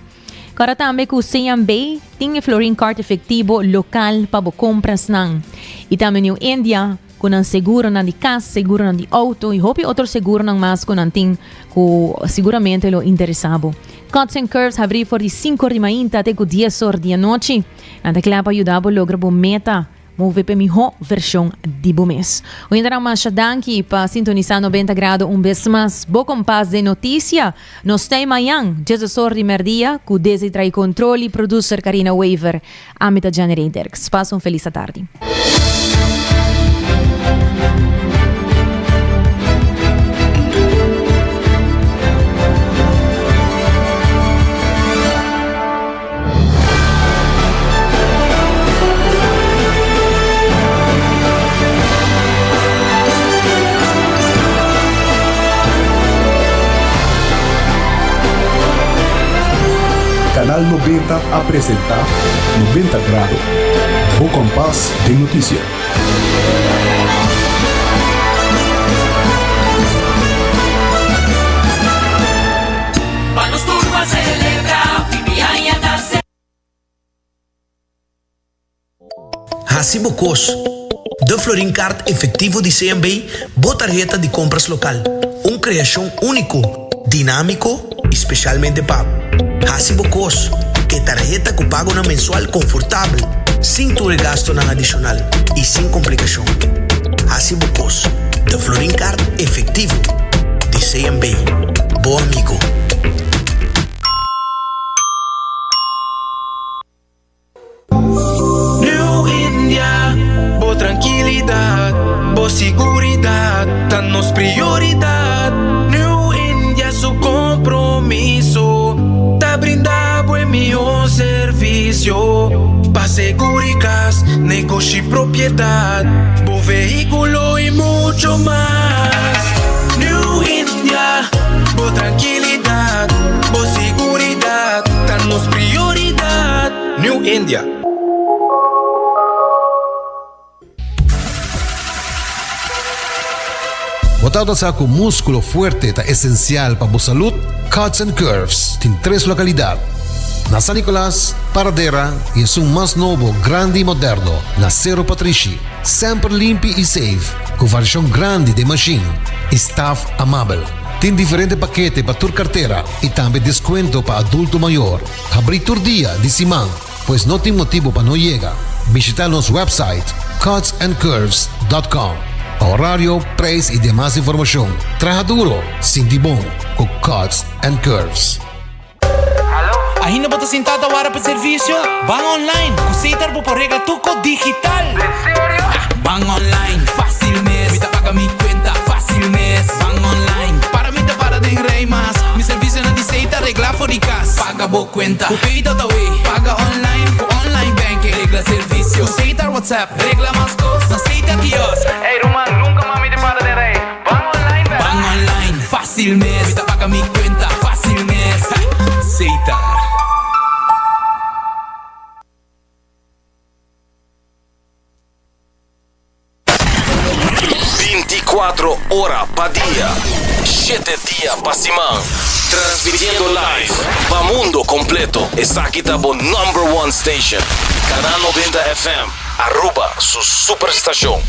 Kòrda tambe ku CMB tin e Florin Card efektivo lokal pa bo komprasnan. I tambe New India. Ku nan seguronan di kas, seguronan di outo i hopi otro seguronan mas ku nan tin ku siguramente lo interesá bo. Cuts and Curves habrí for di sinku or di mainta te ku dies or di anochi. Nan ta kla pa yuda bo logra bo meta, move p'e mihó vershon di bo mes. Oyentenan masha danki pa sintonisá 90 Grado un bes mas. Bo kompas den notisia. Nos ta ei mañan, diesdos or di mèrdia, ku Desi Trai Control i producer Karina Wever. Ami ta Jenny Reinderks. Pasa un felis atardi. Canal 90 a presenta 90 Grado, bo kompas den notisia. Pa nos tur ban celebra, fin di aña ta cerca. Hasi bo kos. De Florin Card Efectivo di CMB, bo tarheta di compras local. Un creacion unico, dinamico y specialmente pa bo. Hasi bo kos. E tarheta cu pagonan mensual confortabel, sin tur e gastonan adicional y sin complicacion. Hasi bo kos. De Florin Card Efectivo di CMB. Bo amigo. New India, bo trankilidat, bo siguridat ta nos prioridat. New India su kompromiso ta brinda bo e mihó servisio pa seguri kas, negoshi, propiedat, bo vehíkulo i mucho mas. New India, bo trankilidat, bo siguridat ta nos prioridat. New India. Bo tabata sa ku múskulo fuerte ta esensial pa bo salud? Cuts and Curves tin tres lokalidat, na San Nicolas, Paradera i esun mas nobo, grandi i moderno na Sero Patrishi. Semper limpi i safe, ku variashon grandi den mashin i staf amabel. Tin diferente pakete pa tur kartera i tambe deskuento pa adulto mayor. Habrí tur dia di siman, pues no tin motibu pa no yega. Bishita nos website cutsandcurves.com pa horario, prijs y demas informacion. Traha duro, sinti bon cu Cuts and Curves. Ainda bo ta sintá ta wara pa servisio? Ban online! Ku Setar bo por regla tur kos digital! Den serio? Ban online, fácil mes! Mi ta paga mi kuenta, fácil mes! Ban online, para mi ta para den rei mas! Mi servisionan di Setar regla for di kas! Paga bo kuenta ku Pay.awe! Paga online ku online banking! Regla servisio ku Setar WhatsApp! Regla mas kos na Setar kiosk! Ey ruman, nunka mas mi ta para den rei! Ban online bek! Ban online, fácil mes! Mi ta paga mi kuenta, fácil mes! Setar. Binticuatro ora pa dia, shete dia pa siman. Transmitiendo live pa mundo completo. Esaki ta bo number one station. Canal 90 FM, Aruba su superstacion.